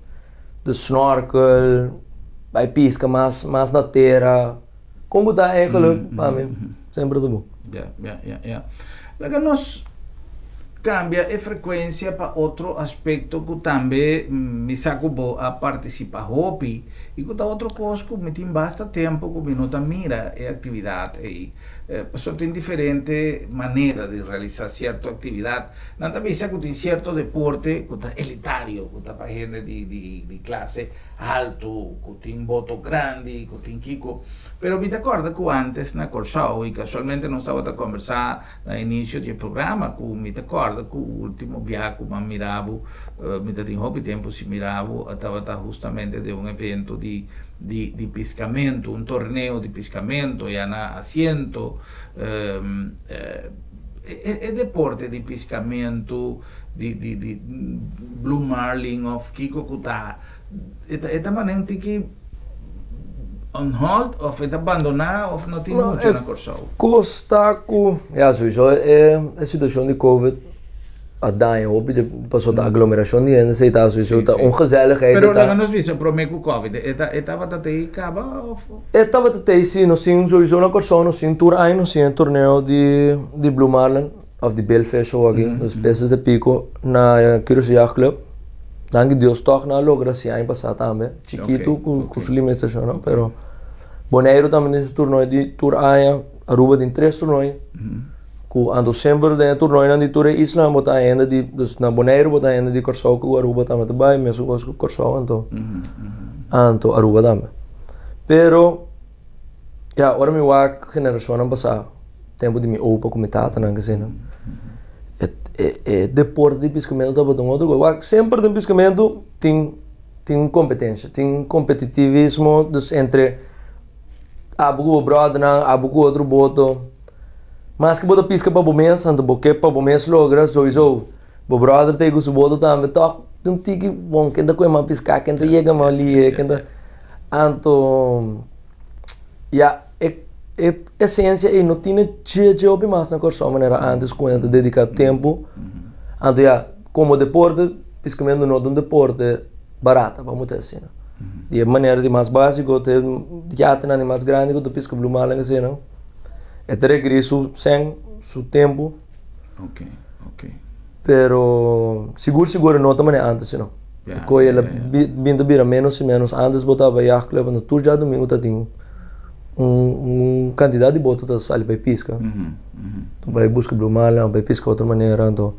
de snorkel, bai piska mas, mas na tera. Kon ku ta eigenlijk pa mi semper ta bon. Ya, ya, ya, ya. Laga nos cambia e frecuencia pa otro aspecto cu tambe mi sa cu bo a participa hopi y cu ta otro cos cu mi tin basta tempo cu mi no ta mira e actividad ey. Pasobra tin diferente manera di realisa cierto actividad. Nan ta bisa cu tin cierto deporte cu ta elitario, cu ta pa hende di di di clase haltu, ku tin boto grandi, ku tin kiko. Pero mi ta kòrda ku ántes na Kòrsou, i kasualmente nos tabata kòmbersá na inisio di e programa, ku mi ta kòrda ku último biaha ku mi a mira bo, mi ta tin hopi tempu sin mira bo, tabata hustamente den un evento di di di piskamentu, un torneo di piskamentu ya na Asiento. E deporte di piskamentu di di di blue marlin of kiko ku ta e ta e ta manera un tiki on hold of e ta bandoná of no tin mucho na Kòrsou? Kos ta ku ya souiso e e situashon di covid a daña hopi di pasobra ta aglomerashon di hende esei ta souiso ta un gezelligheid Pero laga nos bisa promé ku covid e ta e tabata tei kaba of? E tabata tei si nos tin souiso na Kòrsou nos tin tur aña nos tin e torneo di di blue marlin. Of di billfish of aki, dus peces de pico na Curaçao Yacht Club. Danki Dios toch nan a logra si aña pasá tambe. Chikitu ku ku su limitacionnan, pero Boneiru tambe tin su torneo di tur aña, Aruba tin tres torneo. Ku anto semper den e torneonan di tur e islanan bo ta hende di, dus na Boneiru bo ta hende di Kòrsou ku Aruba tambe ta bai, mesun kos ku Kòrsou anto anto Aruba tambe. Pero ya ora mi wak generashonnan pasá. Tempu di mi opa ku mi tatanan asina, e e e deporte di piskamentu tabata un otro kos. Wak, semper den piskamentu tin tin kompetensha, tin kompetitivismo, dus entre abo ku bo bròdernan, abo ku otro boto. Maske bo ta piska pa bo mes, anto bo ke pa bo mes logra, souiso bo brother ta ei ku su boto tambe, tòg tin un tiki, bon, ken ta kohe mas piská, ken ta yega mas lihe, ken ta, anto, ya, e e esensia ei no tene dje dje hopi mas na Kòrsou manera ántes ku hende ta dediká tempu, anto ya, komo deporte, piskamentu no ta un deporte barata, pa bo ta asina. Di e manera di mas básiko te yatenan di mas grandi ku ta piska blue marlin asina. E ta rekerí su sèn, su tempu. Ok, ok. Pero sigur sigur e no ta manera antes sino. Ya, E koe ya, el a ya, ya. bi- bin ta bira menos i menos. Antes bo tabata yacht club anto tur djadumingu ta tin un un kantidat di boto ta sali bai piska. Mhm, mhm. Ta bai buska blue marlin of bai piska otro manera anto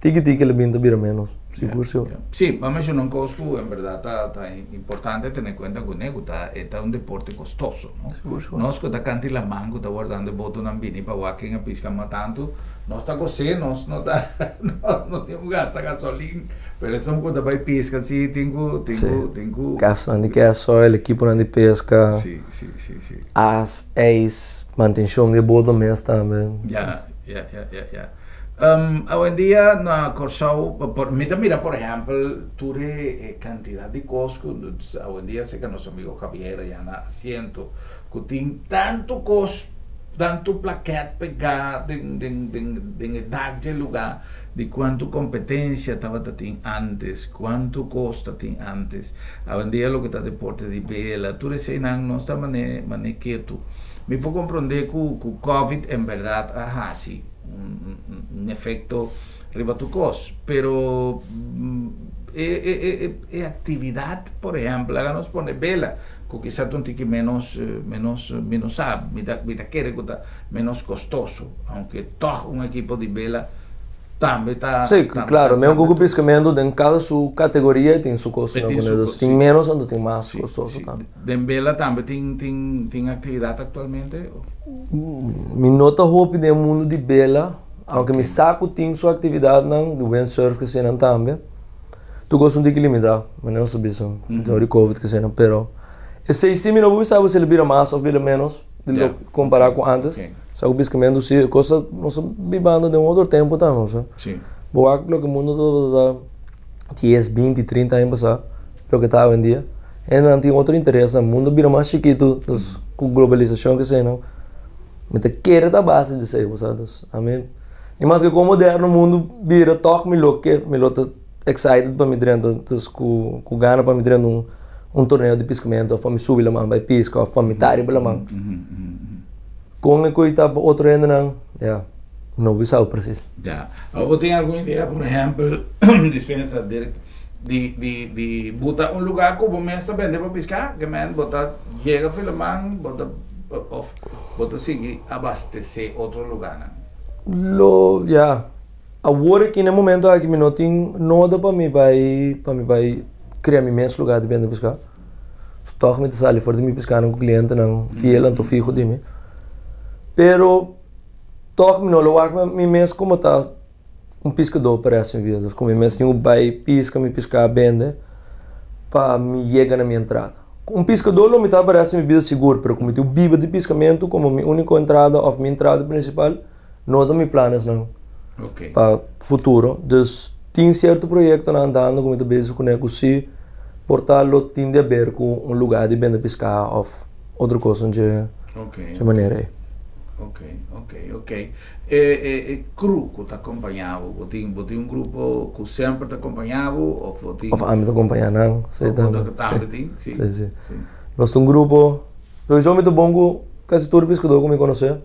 tiki tiki el a bin ta bira menos. Sigur sigur. Sí, bo a menciona un cos cu en berdad ta ta importante tene cuenta cune, cu ta e ta un deporte costoso, no? Sigur, sigur. Nos cu ta canta laman, cu ta wardando e botonan bini pa wak ken a pisca mas tanto, nos ta gocé, nos no ta nos no tin cu gasta gasolin, pero esun cu ta bay pisca si tin cu tin cu tin cu. Gastonan di gasoil, equiponan di pesca. Sí, sí, sí, sí. As, ijs, mantencion di e boto mes tambe. Ya, ya, ya, ya, ya. Awendia na Kòrsou, mi ta mira por ehèmpel tur e kantidat di kos ku awendia serka nos amigo Javier allá na Asiento ku tin tantu kos, tantu plakèt pegá den den den den e dak dje lugá di kuantu kompetensia tabata tin ántes, kuantu kos ta tin ántes. Awendia loke ta deporte di bela, tur eseinan nos ta mane mane ketu. Mi por komprondé ku ku Covid en bèrdat a hasi. un efecto riba tu cos, pero e, e, e, e actividad, por ejemplo, laga nos pone bela, cu quizá ta un tiki menos, menos, mi no sa, mi ta, mi ta kere cu ta menos costoso, aunke toch un equipo di bela tambe ta... Sí, claro, menos cu piscamento den cada su categoria tin su costo, Tin su tin sí. menos anto tin mas Sí, costoso sí. tambe. Den bela tambe tin, tin, tin actividad actualmente? Mi no ta hopi den e mundu di bela, aunke mi sa ku tin su aktividatnan di windsurf kesenan tambe. Tur kos un tiki limitá, manera nos ta bisa, dor di covid kesenan, pero esei si mi no por bisa bo si el bira mas òf bira ménos di lo kompará ku ántes. Sa ku piskamentu si e kos ta, nos ta bibando den un otro tempu tambe, osea. Bo wak loke mundu tabata dies, binti, trinta aña pasá, loke ta awendia. Hendenan tin otro interesnan, mundu a bira mas chikitu, dus ku globalisashon ke eseinan, mi ta kere ta base di esei, bo sa, dus ami, i maske kon moderno mundu bira tòg mi lo ke, mi lo ta excited pa mi drenta, dus ku ku gana pa mi drenta un un torneo di piskamentu òf pa mi subi laman bai piska òf pa mi ta riba laman. Kon e koe ta pa otro hendenan, ya, no bisa presis. Ya. Awor bo tin algun idea, por ehèmpel, dispensa, Dirk, di di di buta un lugá ku bo mes ta bende pa piská? Ke men bo ta yega Filaman, bo ta òf bo ta sigui abastesé otro lugánan? Lo, ya. Awor aki na e momento aki mi no tin noda pa mi bai pa mi bai krea mi mes lugá di bende piská. Tòg mi ta sali for di mi piskánan ku klientenan fiel anto fiho di mi. Pero tòg mi no lo wak mi mes komo ta un piskadó pa rèst di mi bida. Dus ku mi mes tin ku bai piska mi piská bende pa mi yega na mi entrada. Un piskadó lo mi ta pa rèst di mi bida sigur, pero ku mi tin ku biba di piskamentu komo mi úniko entrada òf mi entrada prinsipal no ta mi planesnan pa futuro. Dus tin sierto proyektonan andando ku mi ta bezig kuné ku si por ta lo tin di haber ku un lugá di bende piská òf otro kos dje manera ei. Ok, ok, ok. E e e crew ku ta kompañá bo, bo tin bo tin un grupo ku semper ta kompañá bo òf bo tin. Òf ami ta kompañá nan, si Òf bo tambe. tambe tin, si. Si, si. Nos ta un grupo, sowieso mi ta bon ku kasi tur piskadó ku mi konosé.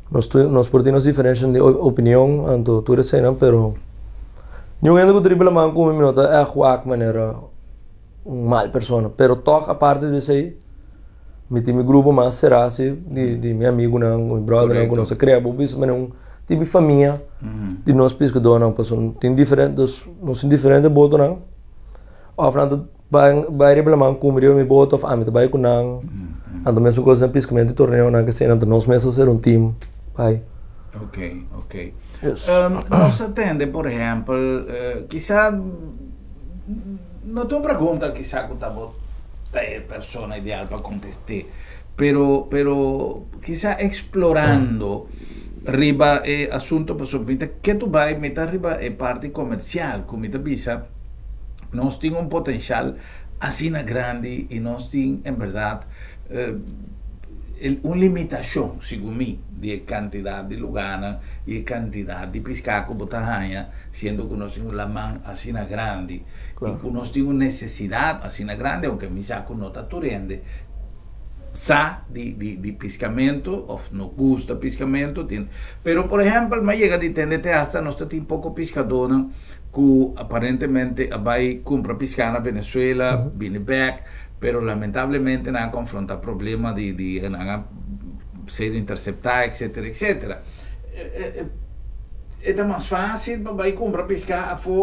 Nos tur nos por tin nos diferenshanan di opinion anto tur eseinan pero niun hende ku ta riba laman ku mi mi no ta ègt wak manera un mal persona pero tòg aparte di esei mi tin mi grupo mas será si di di mi amigunan mi bròdernan ku nos a krea bo bisa manera un tipo di famia di nos piskadónan pasobra tin diferente nos tin diferente botonan òf nan ta bai bai riba laman ku mi riba mi boto òf ami ta bai ku nan anto mesun kos den piskamentu di torneonan ke asina anto nos mes a ser un team bai. Ok ok nos a tende por ehèmpel kisa No ta un pregunta kisa ku ta bo ta e persona ideal pa kontest'é, Pero pero kisa eksplorando riba e asunto pasobra mi ta ketu bai mi ta riba e parti komersial ku mi ta bisa nos tin un potenshal asina grandi i nos tin en bèrdat un limitashon segun mi di e kantidat di lugánan i e kantidat di piská ku bo ta haña siendo ku nos tin un laman asina grandi i ku nos tin un nesesidat asina grandi aunke mi sa ku no ta tur hende sa di di di piskamentu òf no gusta piskamentu tin pero por ehèmpel mi a yega di tende te asta nos ta tin poko piskadónan ku aparentemente a bai kumpra piská na Venezuela bini bèk pero lamentablemente nan a konfrontá problema di di nan a ser interseptá etcetera etcetera. E ta mas fácil pa bai kumpra piská afó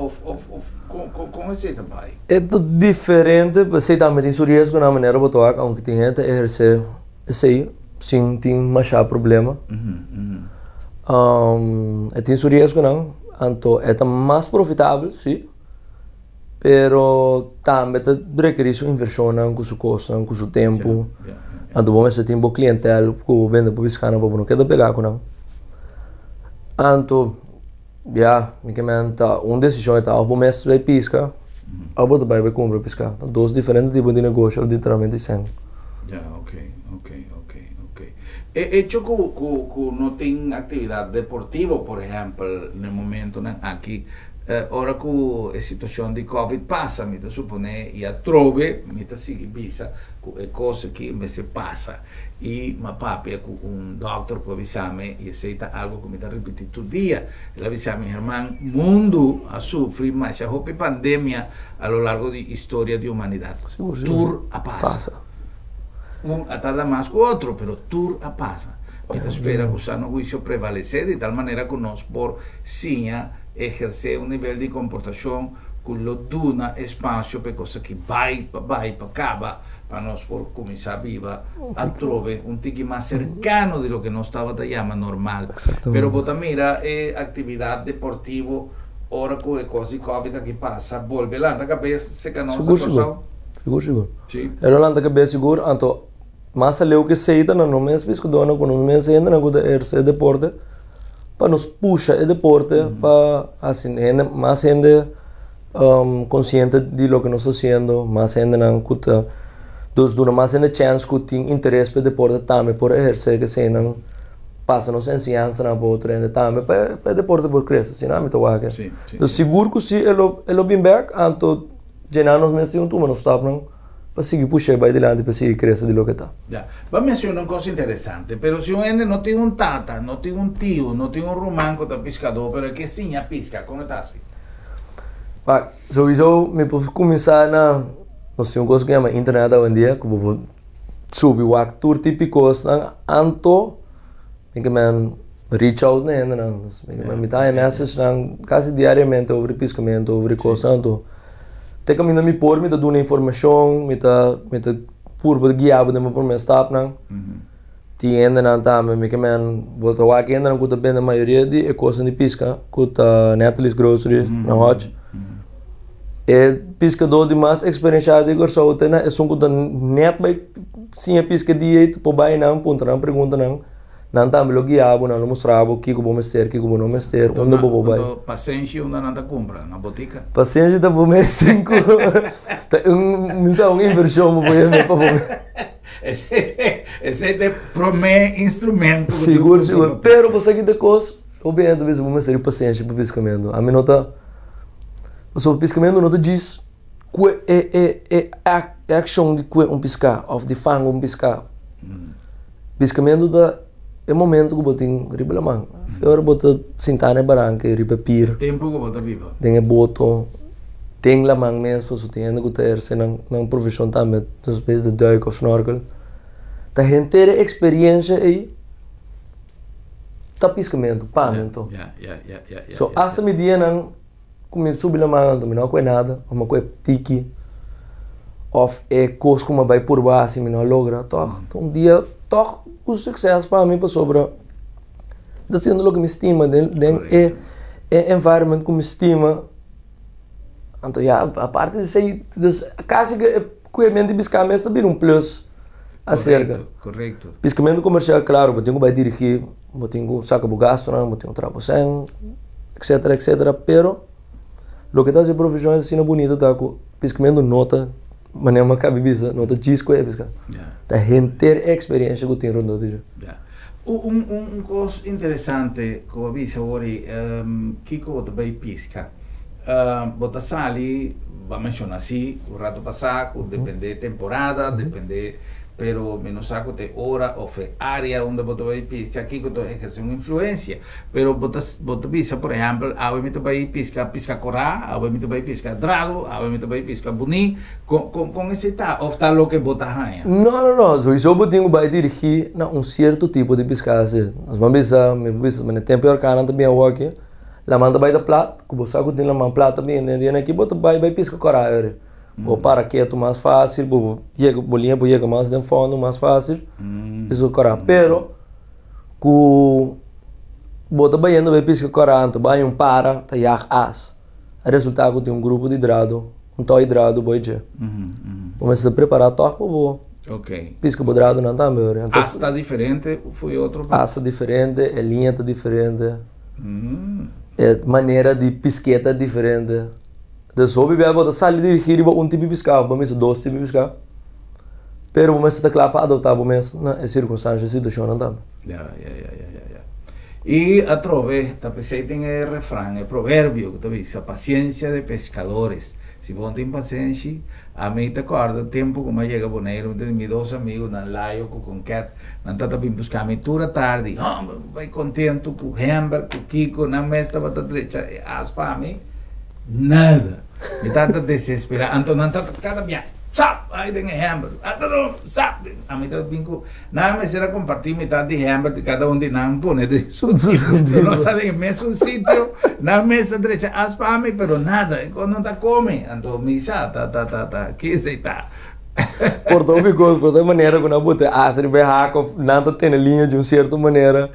òf òf òf kon kon kon esei ta bai? E ta diferente, esei tambe tin su riesgo na manera bo ta wak, aunke tin hende ta ehersé esei sin tin mashá problema. E tin su riesgonan, anto e ta mas profitabel, sí, pero tambe ta rekerí su invershonnan ku su kosnan, ku su tempu. Anto bo mester tin bo klientel ku bo bende bo piskanan pa bo no keda pegá ku nan. Anto, ya, mi ke men ta un desishon e ta òf bo mes bai piska òf bo ta bai bai kumpra piska. Ta dos diferente tipo di negoshi òf literalmente sèn. Ya, ok, ok, ok, ok. E echo ku ku ku no tin aktividat deportivo, por ehèmpel, na e momentonan aki, Ora ku e situashon di Covid pasa, mi ta suponé i atrobe mi ta sigui bisa ku e kos aki mester pasa. I mi a papia ku un dòkter ku a bisa mi, i esei ta algu ku mi ta ripití tur dia. El a bisa mi, Herman, mundu a sufri masha hopi pandemia a lo largo di historia di humanidat. Tur a pasa. Un a tarda mas ku otro, pero tur a pasa. Mi ta spera ku sano huisio prevalesé di tal manera ku nos por siña ehersé un nivel di komportashon ku lo duna espasio pa e kos aki bai pa bai pa kaba pa nos por kuminsá biba atrobe un tiki mas serkano di loke nos tabata yama normal. Pero bo ta mira e aktividat deportivo ora ku e kos di covid aki pasa bolbe lanta kabes serka nos na Kòrsou? Sigur sigur. E lo lanta kabes sigur anto Mas aleu ku esei ta na nos mes piskadónan ku nos mes hendenan ku ta ehersé e deporte pa nos pusha e deporte pa hasi hende mas hende konsiente di loke nos ta hasiendo mas hendenan ku ta dus duna mas hende chèns ku tin interes pa e deporte tambe por ehersé keseinan pasa nos enseñansanan pa otro hende tambe pa e deporte por krese asina ami ta wak. Sigur ku si e lo bin bèk anto djena nos mes tin un tuma nos stapnan. pa sigui push'é bai dilanti pa sigui krese di loke ta. Ya. Bo a menciona un cos interesante, pero si un hende no tin un tata, no tin un tio, no tin un ruman cu ta piscador, pero e ke siña pisca, con e ta haci? Wak, souiso mi por cuminsa na, nos tin un cos cu yama internet awendia, cu bo por subi wak tur tipo di cosnan, anto mi ke men reach out na hendenan. Mi ke men mi ta haña messagenan casi diariamente over di piscamento, over di cosnan, anto. Te kaminda mi por mi ta duna informashon, mi ta mi ta purba guia bo den bo promé stapnan. Tin hendenan tambe mi ke men bo ta wak hendenan ku ta bende mayoria di e kosnan di piska ku ta Natalie's Grocery na Hodge. E piskadó di mas eksperenshá di Kòrsou ta na esun ku ta nèt bai siña piska di ei ta por bai nan puntra nan preguntanan. Nan tambe lo guia bo, nan lo mustra bo kiko bo mester, kiko bo no mester, unda bo por bai. Anto pasenshi unda nan ta kumpra? Na botika? Pasenshi ta bo mes tin ku ta un mi sa un invershon bo por hende pa bo. Esei ta e promé instrumento ku tin Sigur sigur, pero bo sa ki ta kos, hopi hende ta bisa bo mester di pasenshi pa piskamentu. Ami no ta, pasobra piskamentu no ta djis kue e e e akshon di kue un piská òf di fanga un piská. Piskamentu ta e momento ku bo tin riba laman. Fe ora bo ta sintá na e baranka i riba e pir. Tempu ku bo ta biba. Den e boto, den laman mes, pasobra tin hende ku ta ehersé nan nan profeshon tambe, despues di duik òf snorkel. Ta henter e eksperiensha ei ta piskamentu, pa mi anto. So asta mi dianan ku mi subi laman anto mi no a kohe nada, òf mi a kohe tiki, òf e kos ku mi a bai purba hasi mi no a logra, tòg ta un dia tòg un sukses pa mi pasobra mi ta hasiendo loke mi stima den den e e environment ku mi stima. Anto ya aparte di esei dus kasi ku e ku e mente biská mes ta bira un plus. Aserka. Korekto. Piskamentu komersial, klaro, bo tin ku bai dirigí, bo tin ku saka bo gastunan, bo tin ku traha bo sèn, etcetera, etcetera, pero loke ta hasi e profeshon asina bunito ta ku piskamentu no ta, manera mi a kaba di bisa, no ta djis ku e piska. Ta henter e eksperensha ku tin rondó di dje. Ya. Un un kos interesante ku bo a bisa awor ei, kiko bo ta bai piska? Bo ta sali, bo a menshoná si un rato pasá ku dependé temporada, dependé, pero mi no sa ku ta e ora òf e área unda bo ta bai piska kiko ta ehersé un influensia. Pero bo ta bo ta bisa por ehèmpel awe mi ta bai piska piska korá, awe mi ta bai piska drado, awe mi ta bai piska buní, kon kon kon esei ta òf ta loke bo ta haña? No, no, no, souiso bo tin ku bai dirigí na un sierto tipo di piská si. Nos ban bisa, mi por bisa, manera tempu e orkannan ta bin awoki, Laman ta bai ta plat, ku bo sa ku tin laman plat ta bini den dia aki bo ta bai bai piska kora eri. Bo para ketu mas fásil, bo yega bo liña por yega mas den fondo mas fásil, piska kora. Pero ku bo ta bayendo bai piska kora anto bo haña un para ta yag as, a resultá ku tin un grupo di drado, un toi drado bo dje. Bo mester ta prepará tòg pa bo piska bo dradonan tambe ori. As ta diferente fo'i otro? As ta diferente, e liña ta diferente. E manera di pisk'é ta diferente. Dus hopi bia bo ta sali dirigí riba un tipo di piská òf bo mester dos tipo di piská, pero bo mester ta kla pa adaptá bo mes na e sirkunstansha i situashonnan tambe. Ya, ya, ya, ya, ya, ya. I atrobe ta p'esei tin e refran, e proverbio ku ta bisa, Paciencia de pescadores. Si bo no tin pasenshi, ami ta kòrda tempu ku mi a yega Boneiru, mi ta di mi dos amigunan, Layo ku Konket, nan tabata bin buska mi tur atardi, hòmber, mi bai kontentu ku hèmber, ku kiko, nan mes tabata drecha e as pa mi, nada. Mi tabata desesperá, anto nan tabata kada bia, sap, ai den e hèmber, ata sap, ami tabata bin ku. Nan mester a comparti mitad di hember di cada un di nan pone den su sitio. Nos ta den e mesun sitio, nan mes a drecha as pa mi, pero nada, e cos no ta come. Anto mi sa ta ta ta ta ki esey ta. Por ta hopi cos, por ta e manera cu nan bota e as riba e hak of nan ta tene liña di un cierto manera.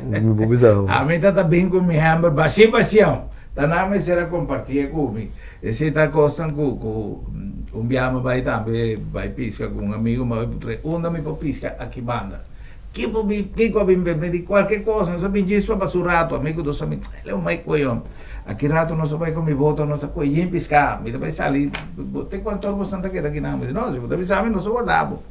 Mi por bisa. Ami ta ta bin cu mi hember bashi bashion. Ta nan mester a comparti e cu mi. Esei ta kosnan ku ku un biaha mi bai tambe bai piska ku un amigu mi bai puntra unda mi por piska aki banda. Ki bo bin kiko a bin mi di kualke kos nos a bin djis pa pasa un rato ami ku dos amigu el mai koyon aki rato nos a bai ku mi boto nos a kohe yen piska mi ta bai sali te kuantu ora boso ta keda akinan mi di no si bo ta bisa mi nos a warda bo.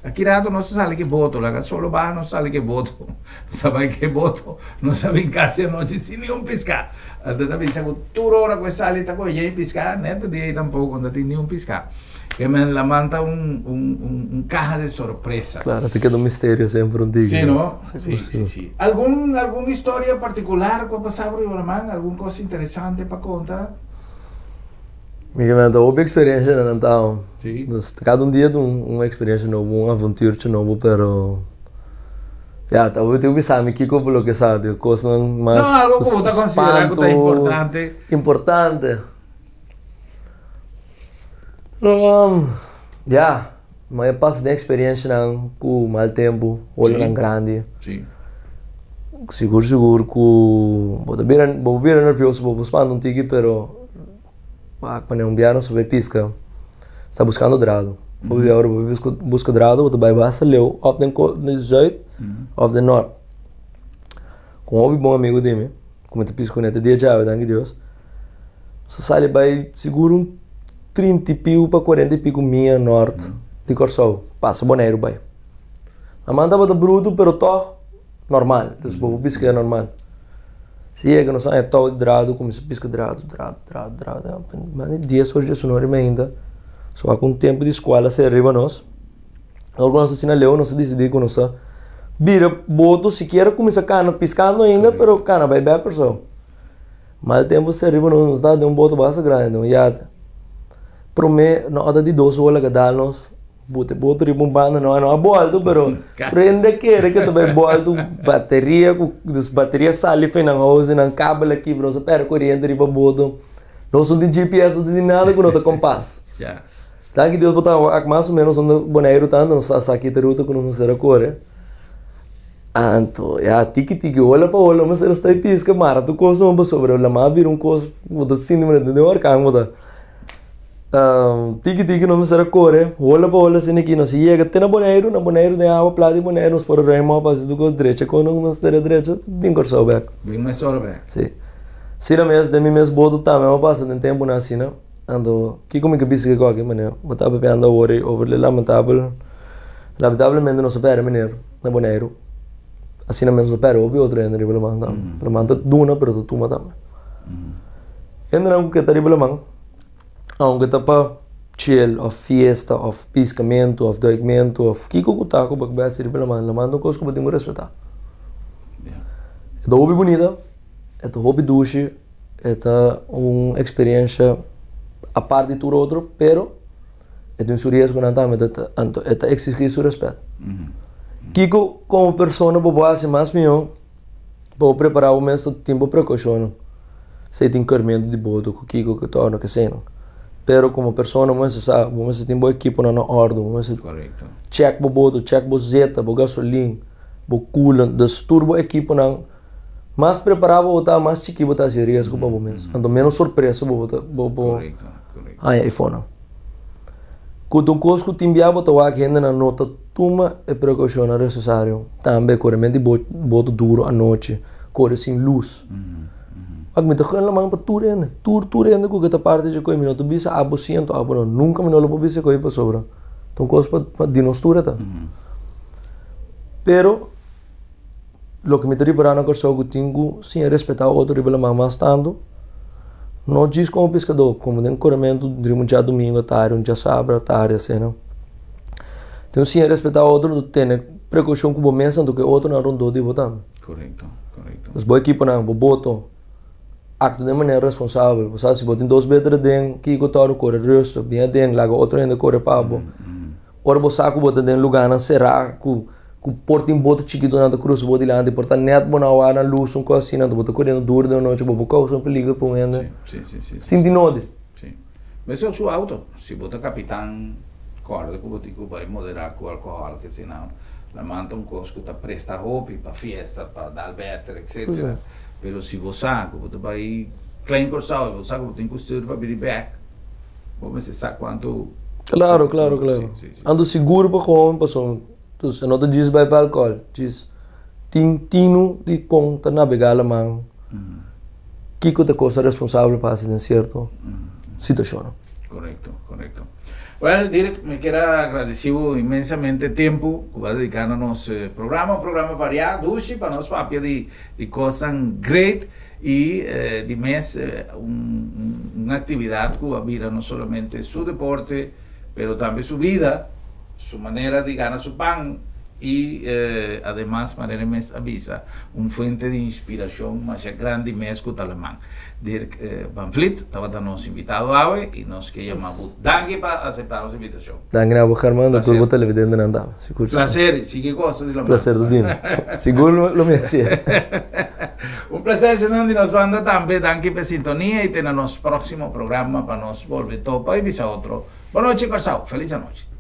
Aki rato nos a sali ku e boto, laga solo baha nos a sali ku e boto. Nos a bai ku e boto, nos a bin kasi anochi sin niun piská. Anto ta bisa ku tur ora ku e sali ta kohe e piská, nèt di ei tampoko no ta tin niun piská. Ke men laman ta un un un kaha di sorpresa. Klaro, ta keda un misterio semper un tiki. Si no? Si, si, si. Algun algun historia partikular ku a pasá riba laman? Algun kos interesante pa konta? Mi ke menta hopi experiencia na nan tao. Sí. Dus cada un dia ta un experiencia nobo, un avontuurtje nobo, pero ya, ta hopi tin bisa mi kiko por loke sa, di cosnan mas No, algo ku bo ta considera ku ta importante. Importante. Ya, mi a pasa den experiencianan ku mal tempo, olanan grandi. Sí. Sigur sigur ku bo ta bira, bo por bira nervioso, bo por spanta un tiki, pero. Wak manera un biaha nos ta bai piska, sta buskando drado. Hopi bia ora bo bai buska drado bo ta bai basta leu òf den zuid òf den nort. Ku un hopi bon amigu di mi ku mi ta piska kuné te dia djawe danki Dios, nos a sali bai sigur un trinta i piku pa kuarenta i piku mia nort di Kòrsou, pasa Boneiru bai. Laman tabata brutu pero tòg normal, dus bo por piska normal. Si yega nos haña tou di dradu kuminsá piska dradu dradu dradu dradu mas di dies ora diesunora di mainta so wak un tempu di skual a sera riba nos ora ku nos ta asina leu nos a disidí ku nos ta bira boto sikiera kuminsá kana piskando ainda pero kana bai bèk Kòrsou mal tempu sera riba nos nos ta den un boto basta grandi un yate promé no ota di dos ola ka dal nos. Bo te bota riba un banda no no a bolto pero prende kere ke ta bai bolto bateria ku dus bateria sali fen nan house nan kabel a kibra nos a perde koriente riba boto nos no tin GPS no tin nada ku no ta kompas danki Dios bo ta wak mas o menos unda Boneiru ta nos sa sa kita ruta ku nos mester a kore anto ya tiki tiki ola pa ola mester a stoi piska mara tur kos no pasobra laman a bira un kos bo ta sinti manera den orkan bo ta. Tiki tiki nos mester a kore, hola pa hola asina aki, nos a yega te na Boneiru, na Boneiru den awa plat di Boneiru nos por a ruim op hasi tur kos drecha kon nos mester a drecha bin Kòrsou bèk. Bin mesora bèk. Si. Asina mes den mi mes boto tambe a pasa den tempunan asina, anto kiko mi ke bisa kiko aki manera bo ta papiando awor ei over di lamentabel, lamentablemente nos a pèrdè meneer na Boneiru, asina mes nos a pèrdè hopi otro hende riba laman tambe, laman ta duna pero ta tuma tambe. Hendenan ku ke ta riba laman. Aunke ta pa chill of fiesta of piskamentu of duikmentu of kiko ku ta ku bo bai hasi riba laman, laman ta un kos ku bo tin ku respetá. E ta hopi bunita, e ta hopi dushi, e ta un eksperensha apart di tur otro, pero e tin su riesgonan tambe, anto e ta eksigí su rèspèt. Kiko komo persona bo por hasi mas mihó? Pa bo prepará bo mes ta tin bo prekoushonnan. Esei tin kèrmentu di boto ku kiko ku torna ku eseinan. Pero komo persona bo mester sa, bo mester tin bo ekiponan na òrdu, bo mester chèk bo boto, chèk bo zeta, bo gasolin, bo coolant, dus tur bo ekiponan. Mas prepará bo ta, mas chikí bo ta hasi riesgo pa bo mes. Anto ménos sorpresa bo ta bo por haña eifonan. Ku ta un kos ku tin bia bo ta wak hendenan no ta tuma e prekoushonnan nesesario. Tambe korementu di boto duru anochi, kore sin lus. Wak mi ta gun laman pa tur hende, tur tur hende ku ke ta parti dje koi mi no ta bisa abo si anto abo no. Nunka mi no lo por bisa e koi pasobra ta un kos pa di nos tur e ta. Pero Loke mi ta ripará na Kòrsou ku tin ku siña respetá otro riba laman mas tantu, no djis komo piskadó, komo den korementu riba un djadumingu atardi, un djasabra atardi asina. Tin ku siña respetá otro, tene prekoushon ku bo mes anto ku e otronan rondó di bo tambe. Korekto, korekto. Dus bo ekiponan, bo boto, aktua den manera responsabel. Bo sa si bo tin dos beter aden, kiko tòrdu kore rustig, bin aden, laga otro hende kore pa bo. Ora bo sa ku bo ta den lugánan será ku ku por tin boto chikitonan ta krusa bo dilanti, por ta nèt bo na wak na lus un kos asina, anto bo ta koriendo duru den anochi, bo por kousa un peligro pa un hende Sí, sí, sí, sí. sinti nodi. Sí. Mester su auto, si bo ta kapitan kòrda ku bo tin ku bai moderá ku alkohòl ke asina laman ta un kos ku ta presta hopi pa fiesta, pa dal bèter etsetera, pero si bo sa ku bo ta bai Klein Kòrsou i bo sa ku bo tin ku stuur pa bini bèk, Bo mester sa kuantu. Claro, claro, claro. Anto sigur pa gewoon pasobra dus e no ta djis bai pa alcohol, djis tin tinu di kon ta nabega laman, kiko ta cosa responsabel pa hasi den cierto situacionnan. Correcto, correcto. Well, Dirk, mi kier a agradeci bo inmensamente tempo cu bo a dedica na nos programa, un programa varia, dushi pa nos papia di di cosnan great. Y di mes un actividad cu a bira no solamente su deporte, pero tambe su vida, su manera di gana su pan y ademas manera e mes a bisa un fuente di inspiracion masha grandi mes cu ta laman. Dirk van Vliet tabata nos invitado awe y nos ke yama bo danki pa acepta nos invitacion. Danki na bo German, na tur bo televidentenan tambe. Sigur. Placer y sigui gosa di laman. Placer ta dimi. Sigur lo mi hacié. Un placer señor di nos banda tambe. Danki pa e sintonia y te na nos proximo programa pa nos bolbe topa y bisa otro. Bonochi Corsou. Feliz anochi.